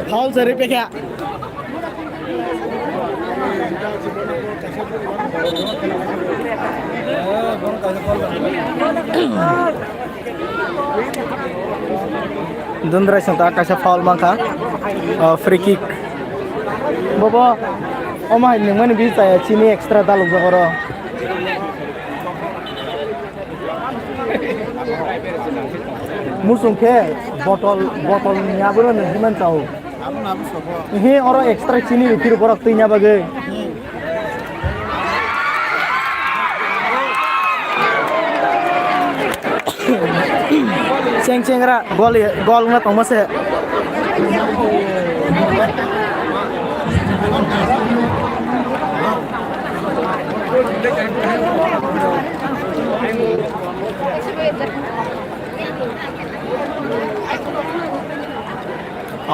Foul sari pekha. Dundrai song ta kaisa foul mankha. O, free kick. Bobo, omo hai nungmani bi chaya chini extra dalukjak oro. Musung khe botol, botol ni abono nungwi man chao. He oro extra chini rw phiro borok twi nya bagwi. Cheng cheng ra gol, gol wngna tongma se.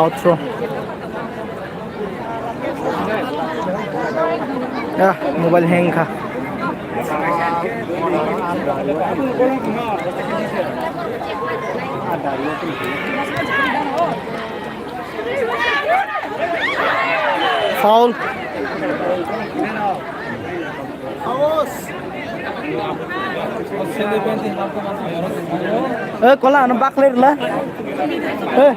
Outro. Ah, mobile hang kha. Foul. Eh, kola ano bakle rila. Eh.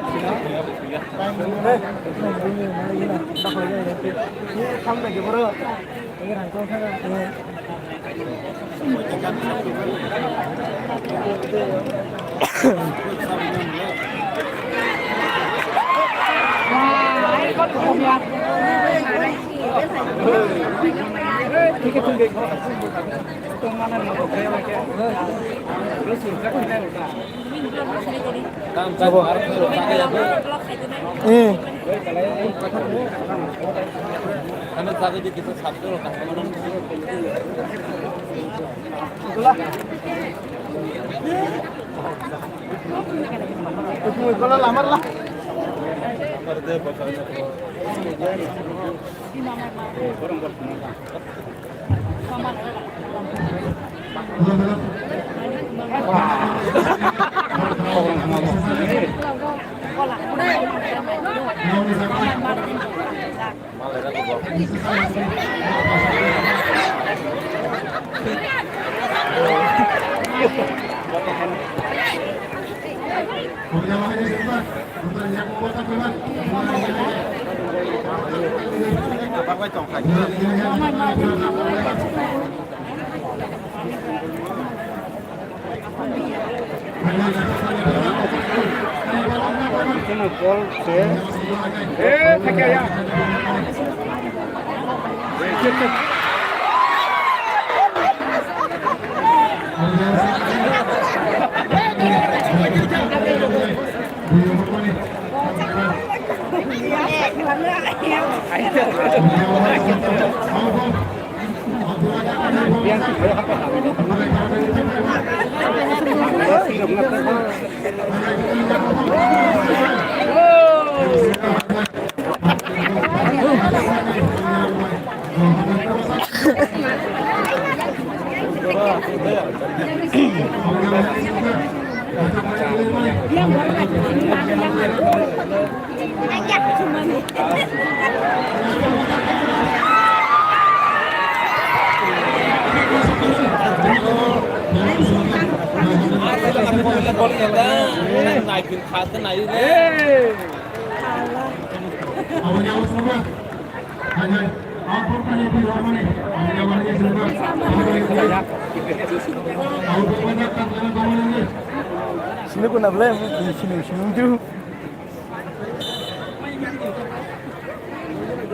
Sini kuna belai, sini, sini tu.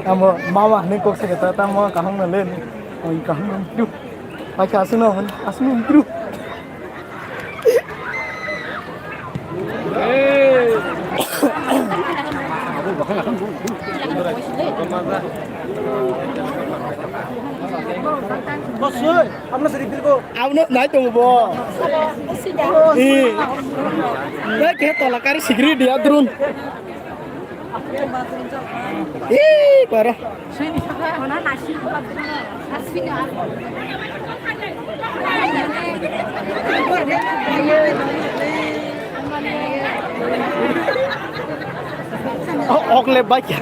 Amo mama ni kok se kata, tamo kaham na len. Oi, kaham na tu. Pakai asli no, asli no tu. Boss, apna sari bilko. Abno nai tongo bo. Eh. Nai ke tola kari sigiri dia drone. Eh, para. O-, okle bacha.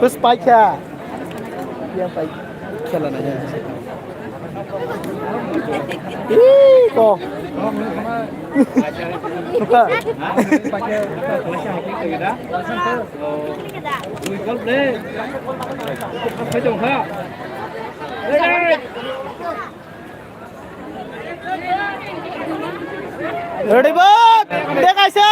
Bus paikha. Yang paikha. Khela na. Ih, ko. Buka. Ready, bot? Dekaisa.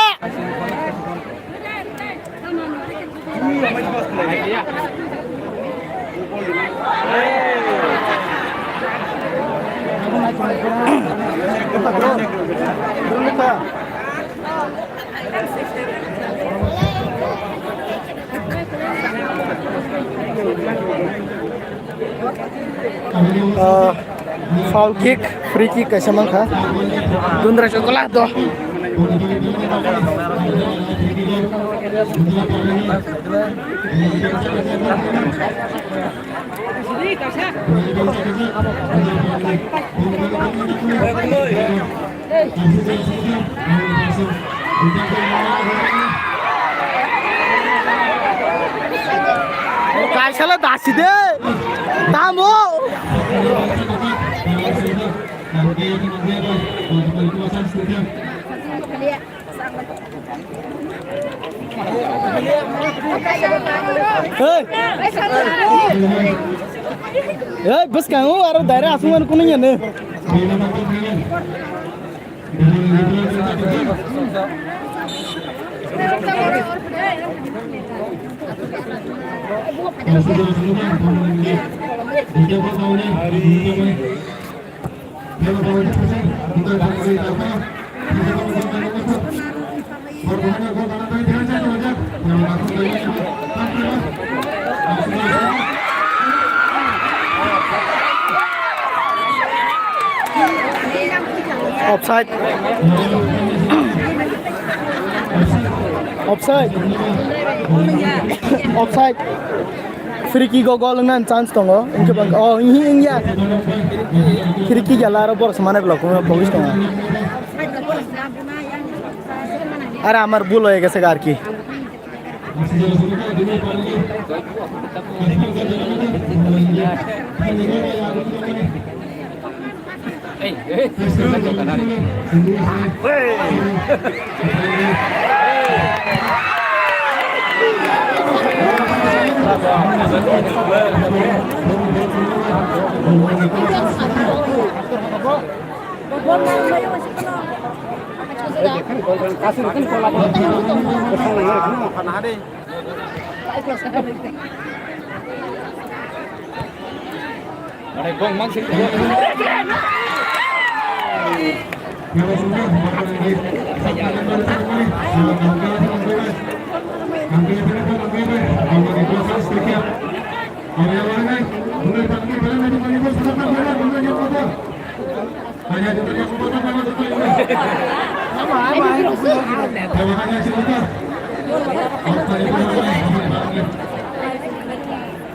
Ah, foul kick, free kick kaisa mankha. Dundra chukula do. Kaisala dasi de. Tamo. Hey. Hey, bwskango aro daira aswk mani kunu ya ne. Offside. Offside. Offside. Free kick o goal wngna chance tongo. Wngkhe bang, oh, wngya, wngya. Free kick ya, laro borok se mane block, block tongo. Are amar bul hoye gese ar ki.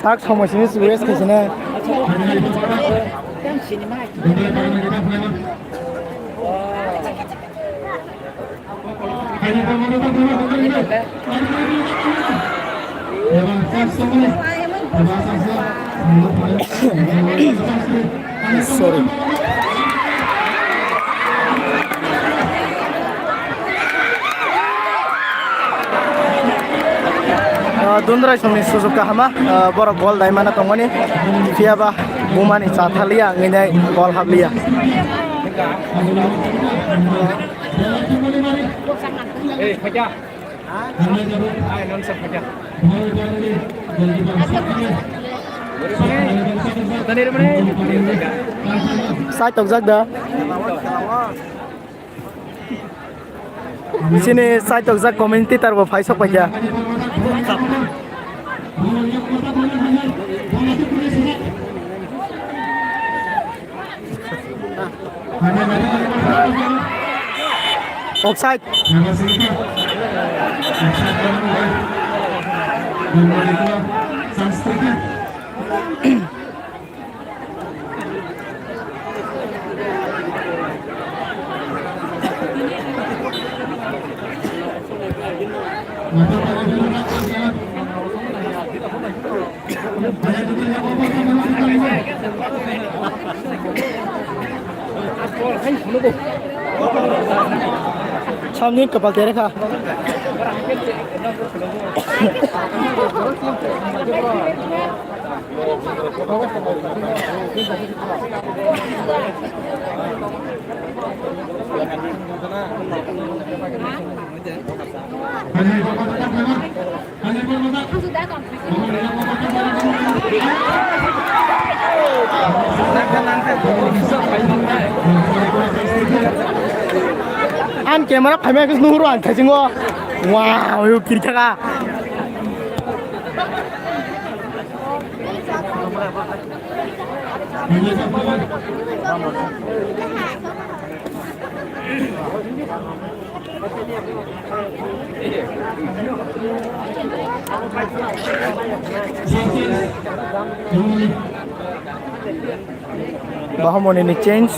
Tak somoi sini west khaisina. Sorry. Ah, Dundrai songni sujuk kahama, ah, borok gol dai mana tongmani, phiya ba bumani cha thaliya, wngwi nai gol habliya. Sai tokjak da. Sini sai tokjak commentator bo phai sok paikha. Offside. Samni kapal tere kha. Ang camera phaima khe nuhuru ang thaisingo. Wow, yo kirkha ka. Bahamoni ni change.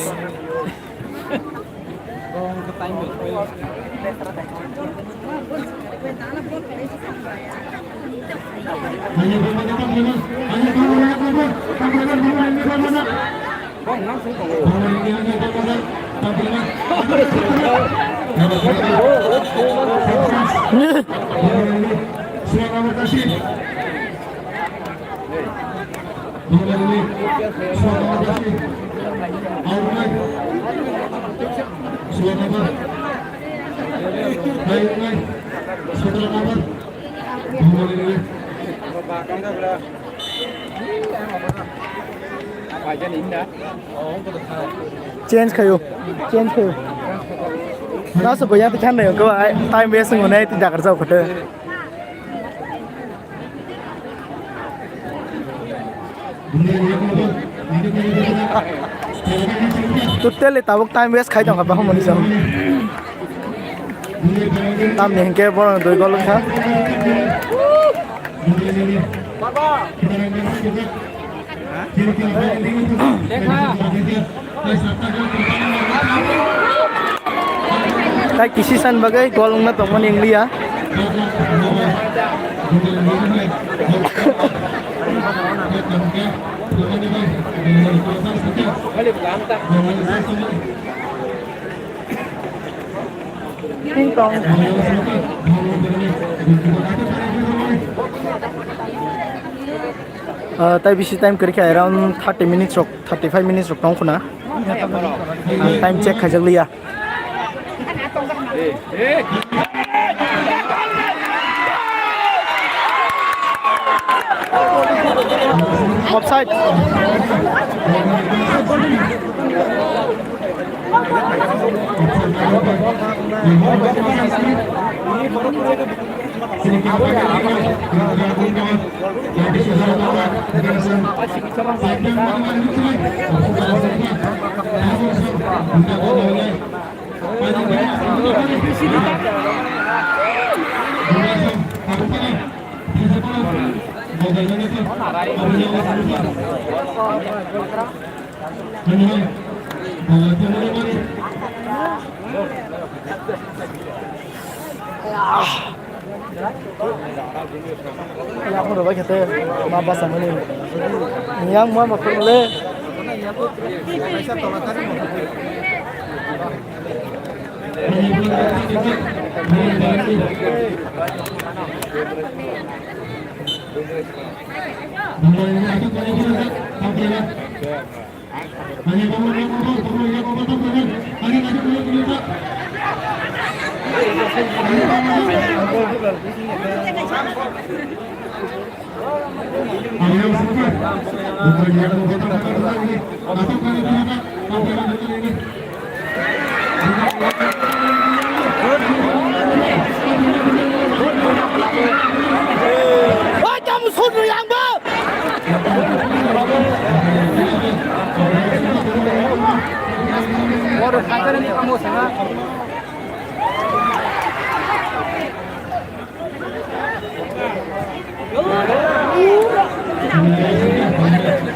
Change khayo, change khayo. Naso boya tikhan nayo ko ai time waste ngonai ti dagar jao khote. Totally tabuk time waste khai tongkha Bahamoni song. Tamni hinkhe borok dui gol wngkha. Tai kisi san bagwi gol wngna tongmani wngliya. Ah, tai bisi time kwrwi kha, around thirty minutes rok, thirty five minutes rok tong khuna. Ang time check khaijak liya. Offside. Yang rwbai khe tei ma basa mani. Yang ma ma khurle.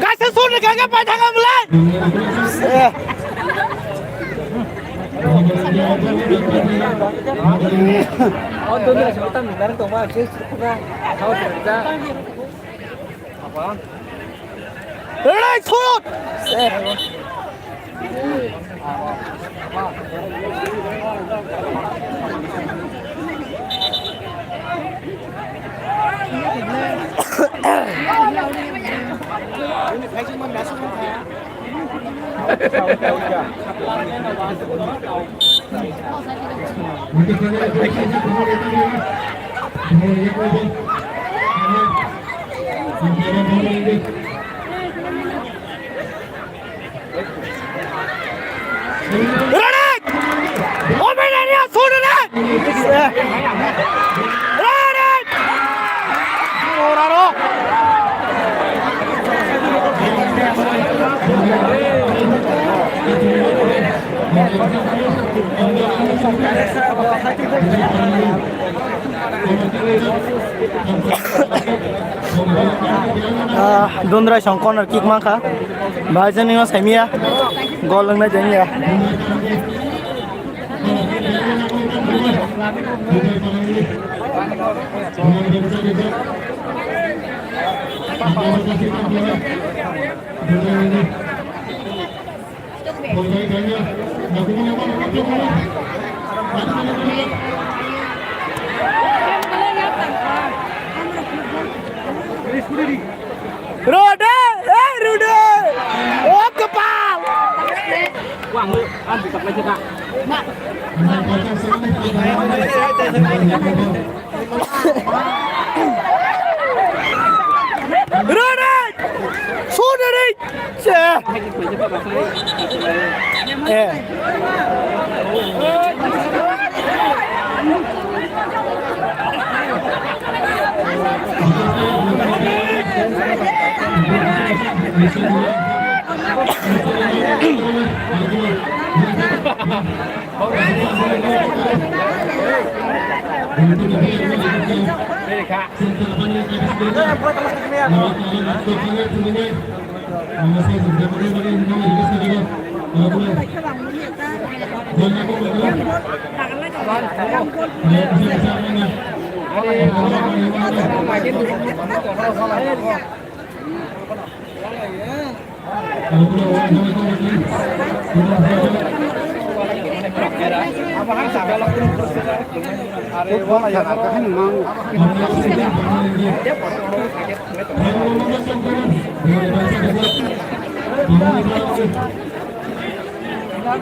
Kaisa sur ni kanga pai thanga mulai. Ready, shoot! Ready! Open area, shoot it! Ready! Oraro! Ah, Dundrai song corner kick mankha. Bahai jani no saimia. Goal wngnai jani ya. Rode, eh, Rode. Oh, kepal. Rode. Sodari.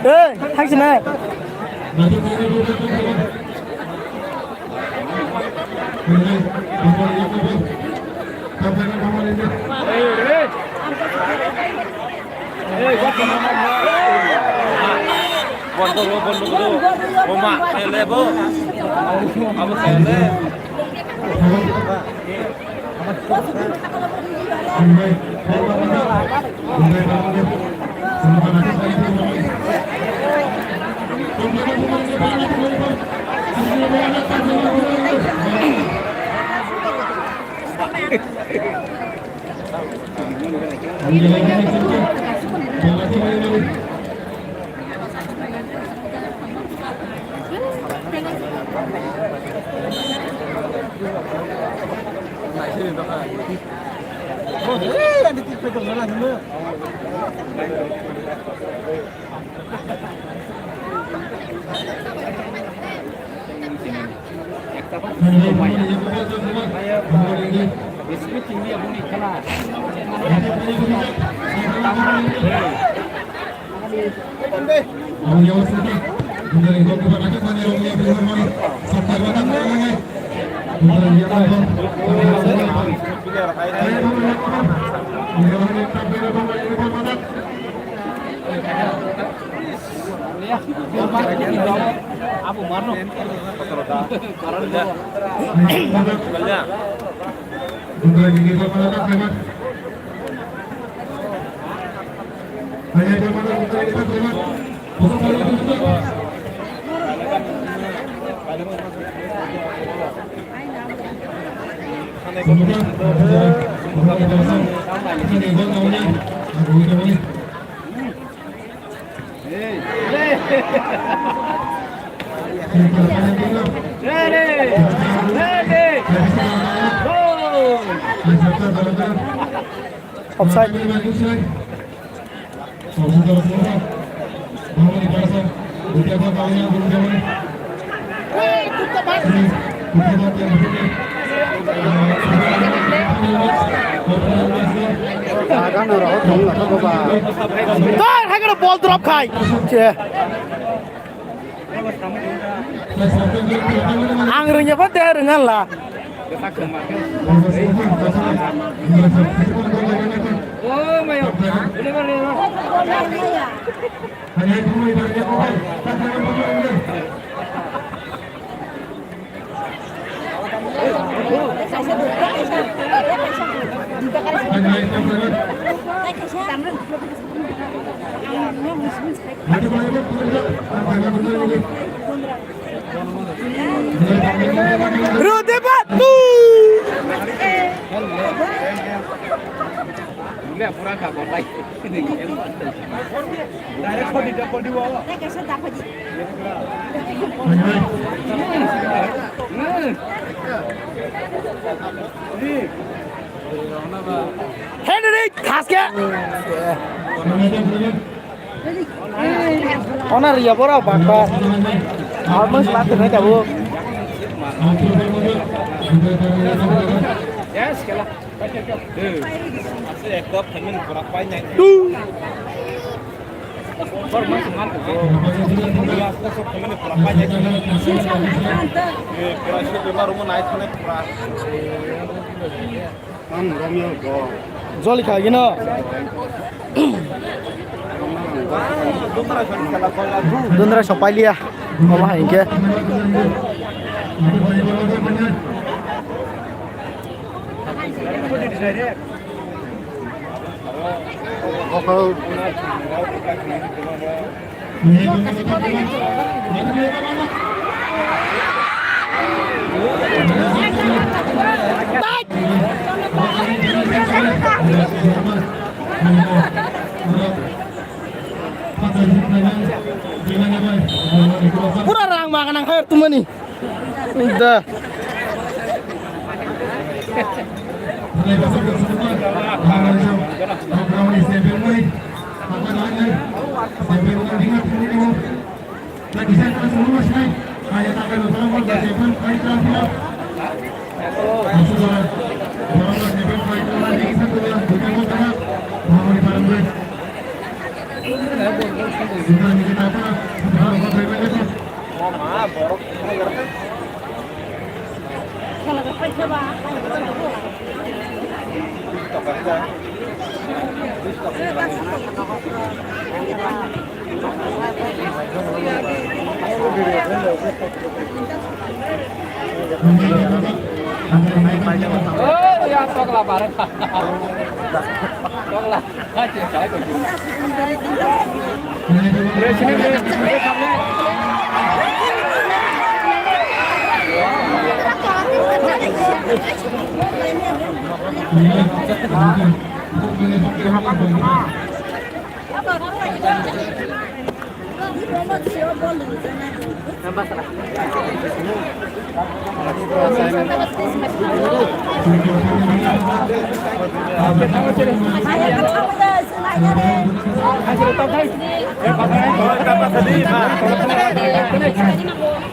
Hey, thanks, man. Bondo, bondo, bondo. Oma, tele bo. Abo tele. Ready! Ready! Go! Offside. Tor hai kono ball drop khai. Che. Ang rwngya pha de rwngan la. Rode batu. Henry Thaske. Ona riya bora bakta. Almost last night abo. Yes, kela. Two. Joli kha gino. Dundra sopailiya. Omo hai hingke. Pura rang makan ang khair tumani. Da.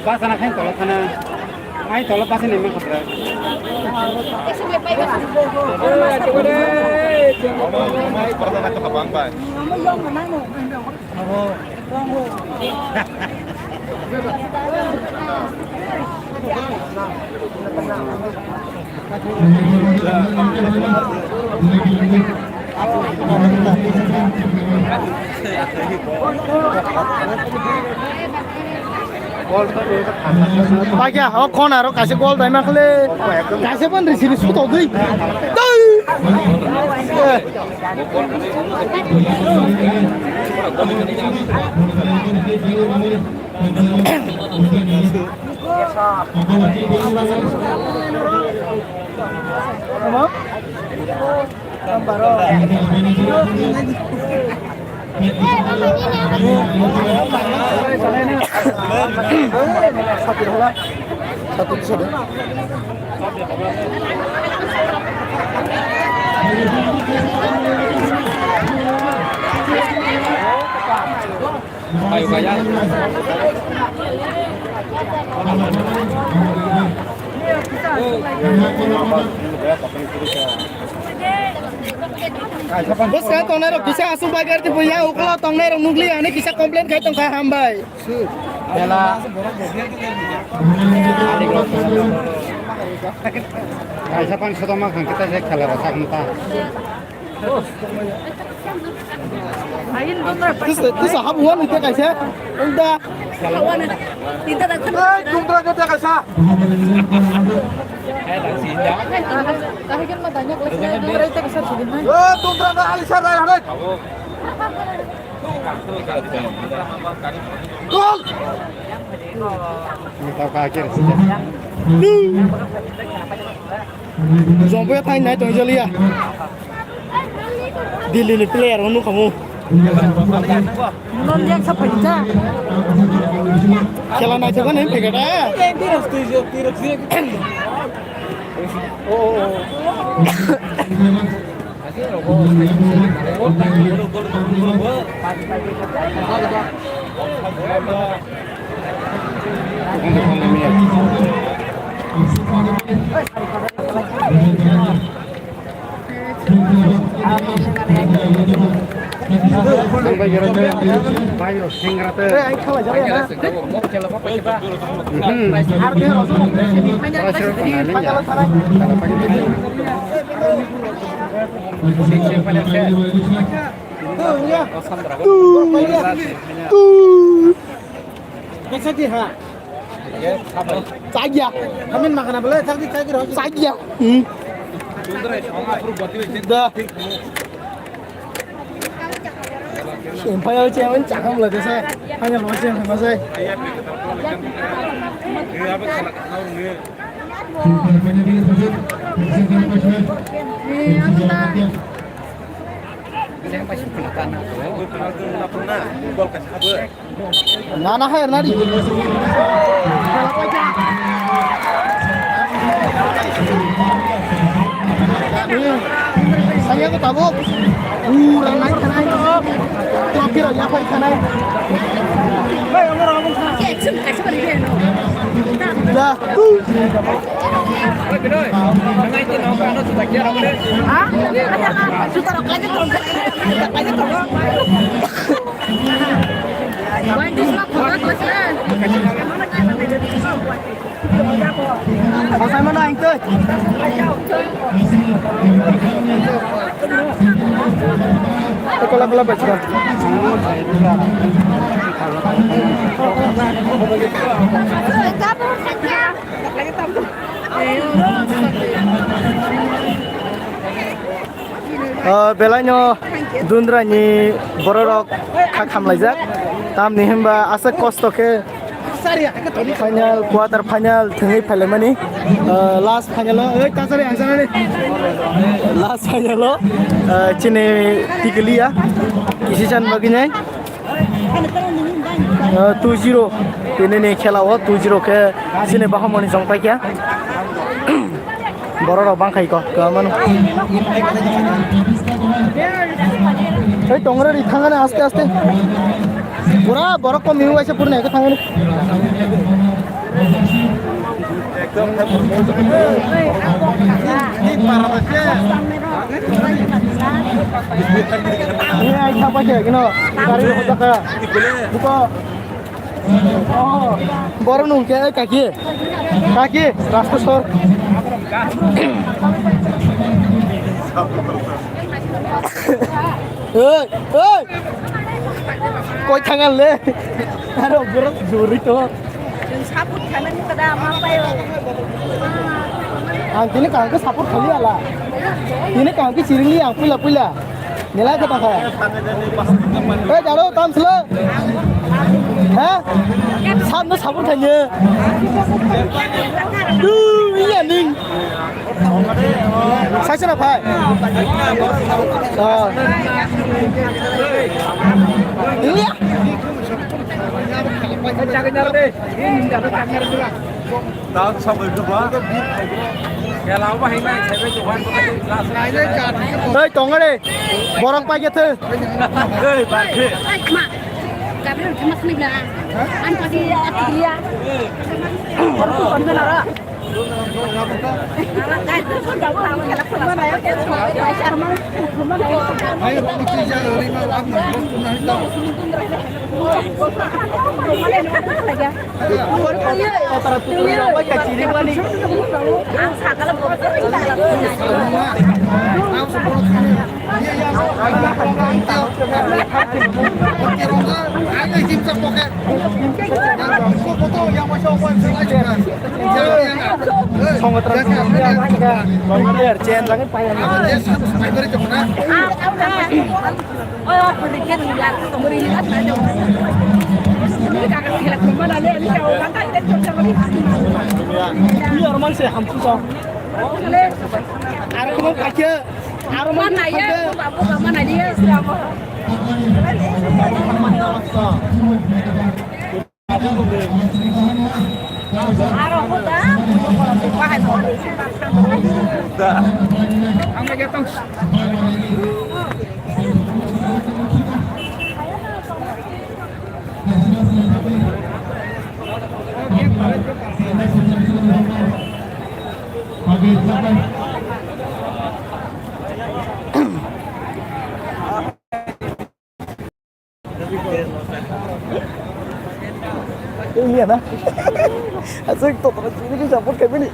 Basa na khain tolo thana. Ai tolo basa ni ma khatra. Bang bai. Paikha, o khona aro kaisa gol daima khle. Kaisa ban risi risi to dui. Dui. Bwskango tongnairok kisa aswk bai gari tongya, uklo tongnairok nukliya hinwi kisa complain khai tongkha, hambai. Bela. Kaisa pan sotoma khang kita se khela rasa khanta. Tisa, tisa habu wan ite kaisa. Unda. Ei, tundra jota kaisa. Ei, tundra na alisa rai hare. Gol! Jombo ya thai nai tong joliya. Delhi ni player hwnwi khamu. Non yang sa phaisa. Khela nai thangma nai phega da. Chakya. Hamin makana bole, chakdi, chakdi rok. Chakya. Hmm. Da. Semphaio che, ang chakam lage sa. Hanya lo che, hanya sa. Nana hai nari. Saya ko tabuk. Pura nai khanai. Trophy rok yaphai khanai. Da. Sasaimano ang tei. Kola kola bachka. Ah, belaino dundrani bororok kha khamlaijak. Tamni hwnba aswk kosto khe final, quarter final thwngwi phailaimani. Ah, last final o, oi, tasari ang sanani. Last final o, ah, chini tikiliya. Kisi chan bagwi nai. Ah, two zero. Tini ni khela o two zero khe chini bahamoni chong paikha. Borok rok bang khai ko, kwmano. Ei, tong ready, thang ani aste aste. Pura borok kom ming waisa purna ekhe thang ani. Ni ai thapa khe kino, gari rok hojak kha. Buko. Oh, borok nung khe kaki. Kaki, rasta sor. Oi, oi. Koi thangal le. Aro borok juri to. Ang tini kaham khe support khali ala. Tini kaham khe chiringli ang puila puila. Nilai khe tongkha. Ei, jalo, tam silo. Ha? Sam no support khaini. Du, iya ning. Saisana phai. Oh. Iya. Dal sabai khe ba. Oi, tongare. Borok paikhe thwi. Ei, bakhe. Ai, ma. Gabriel, khe ma khwnwi bla. Ang tadi ya, tadi ya. Aro kuno paikhe, aro mana ye, babu mana ye, siapa? Aro kuda, bahai. Iya na. Asik to, to sini ke support kami ni.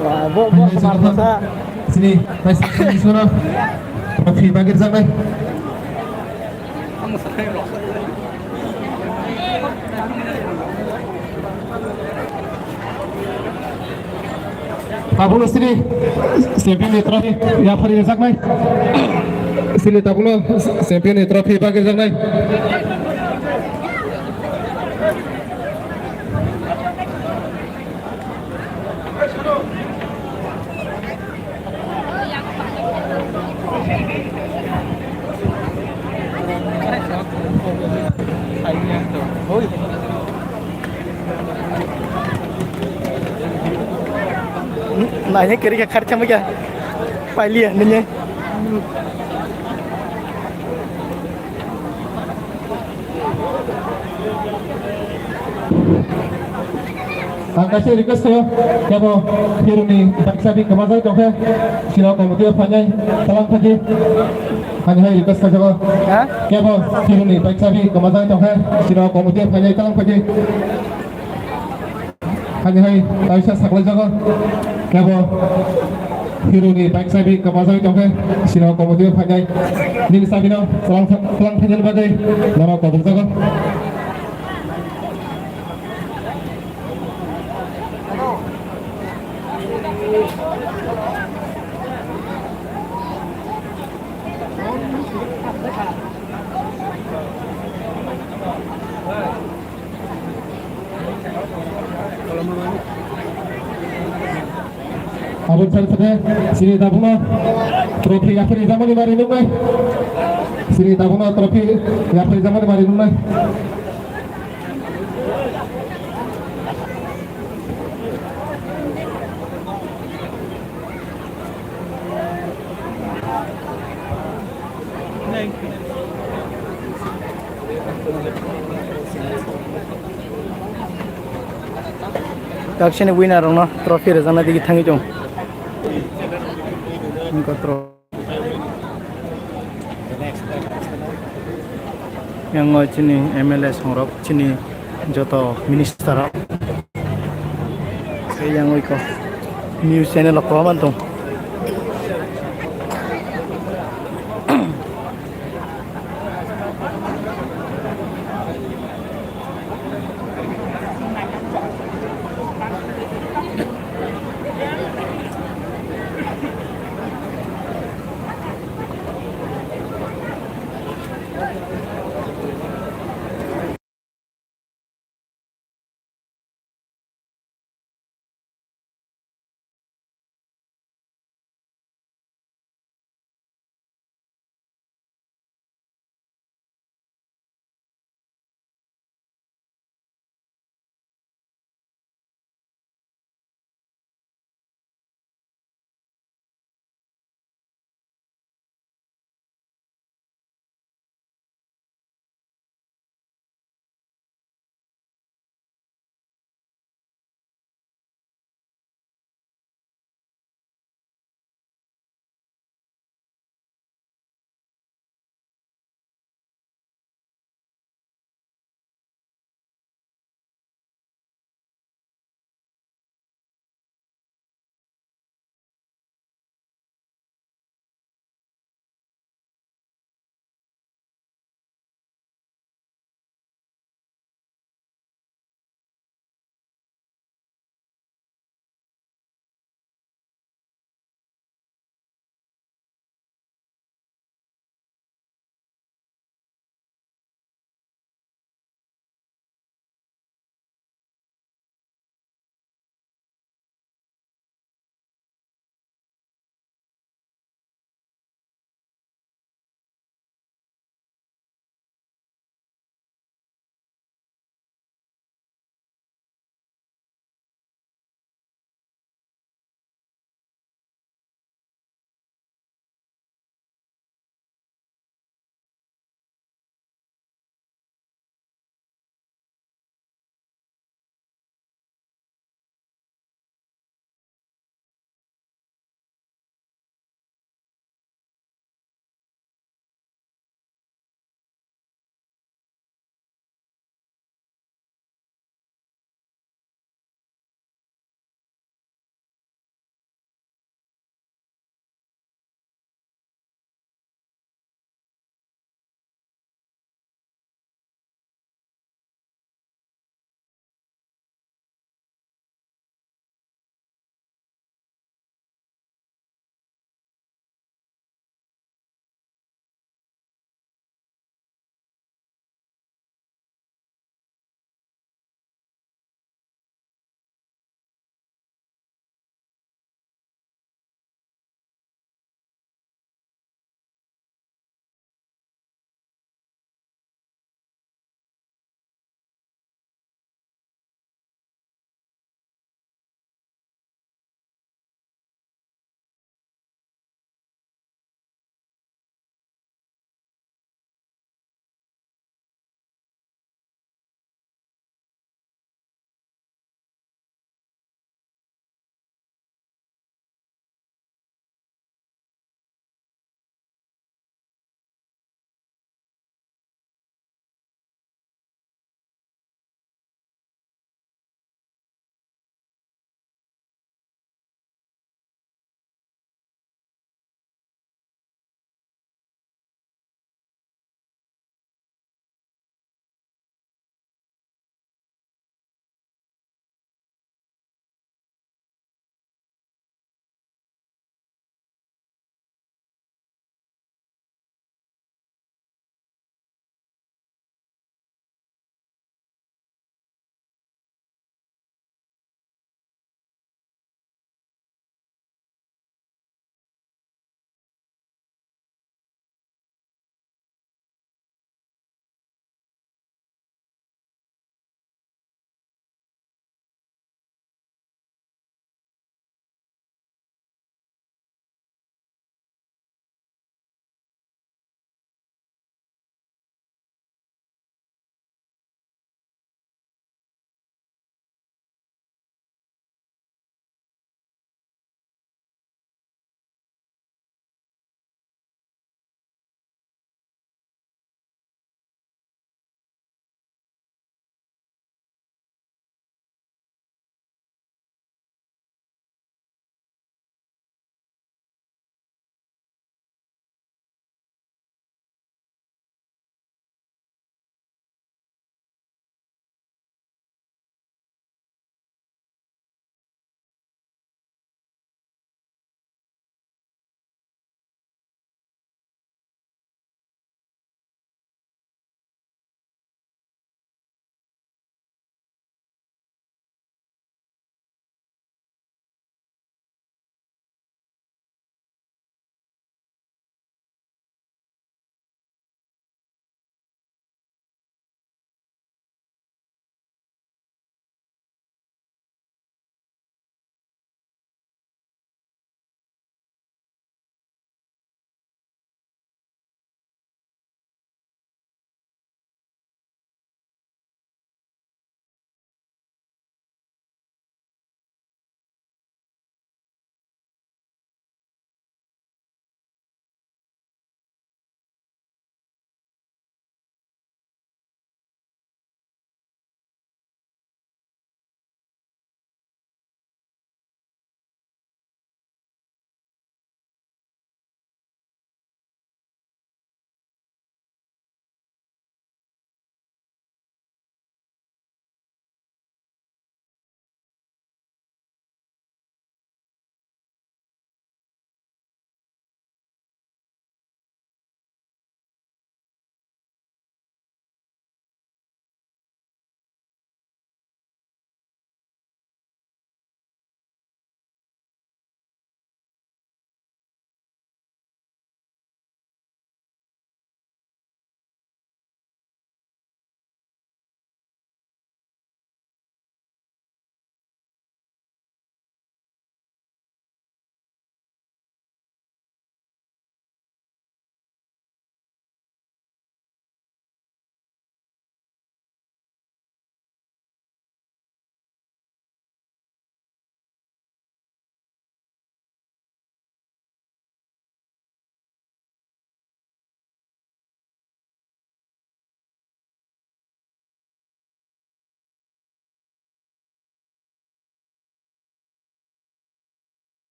Wah, bo, bo, semar masa. Sini, guys, sini suruh. Trophy bagir janai. Tabukno sini champion ni trophy yaphari rwjaknai. Sini tabukno champion ni trophy bagir rwjaknai. Naina kiri ka kharcha mukya. Pailiya nini. Ang kaisa request khayo, kebo hiruni baksa bi kwmajak tongkhe, sino committee o phainai talang phaji. Ani hai request khajago. Ha? Kebo hiruni baksa bi kwmajak tongkhe, sino committee o phainai talang phaji. Ani hai taisa saklai jago. Kebo hiruni bike sabi kwmajagwi tongkhe, sino committee o phainai. Nini sabino tlang, tlang phainani bagwi norok kotor jago. Aboni sari sari sini tabukno trophy yaphari jamani mari nungnai. Sini tabukno trophy yaphari jamani mari nungnai. Taksini winner rokno trophy rwjaknai digi thangwi tong. Wngkha tro-, yang o chini M L A songrok, chini joto minister rok. Yang o iko news channel o kwbangma tong.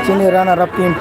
Chini runner up team.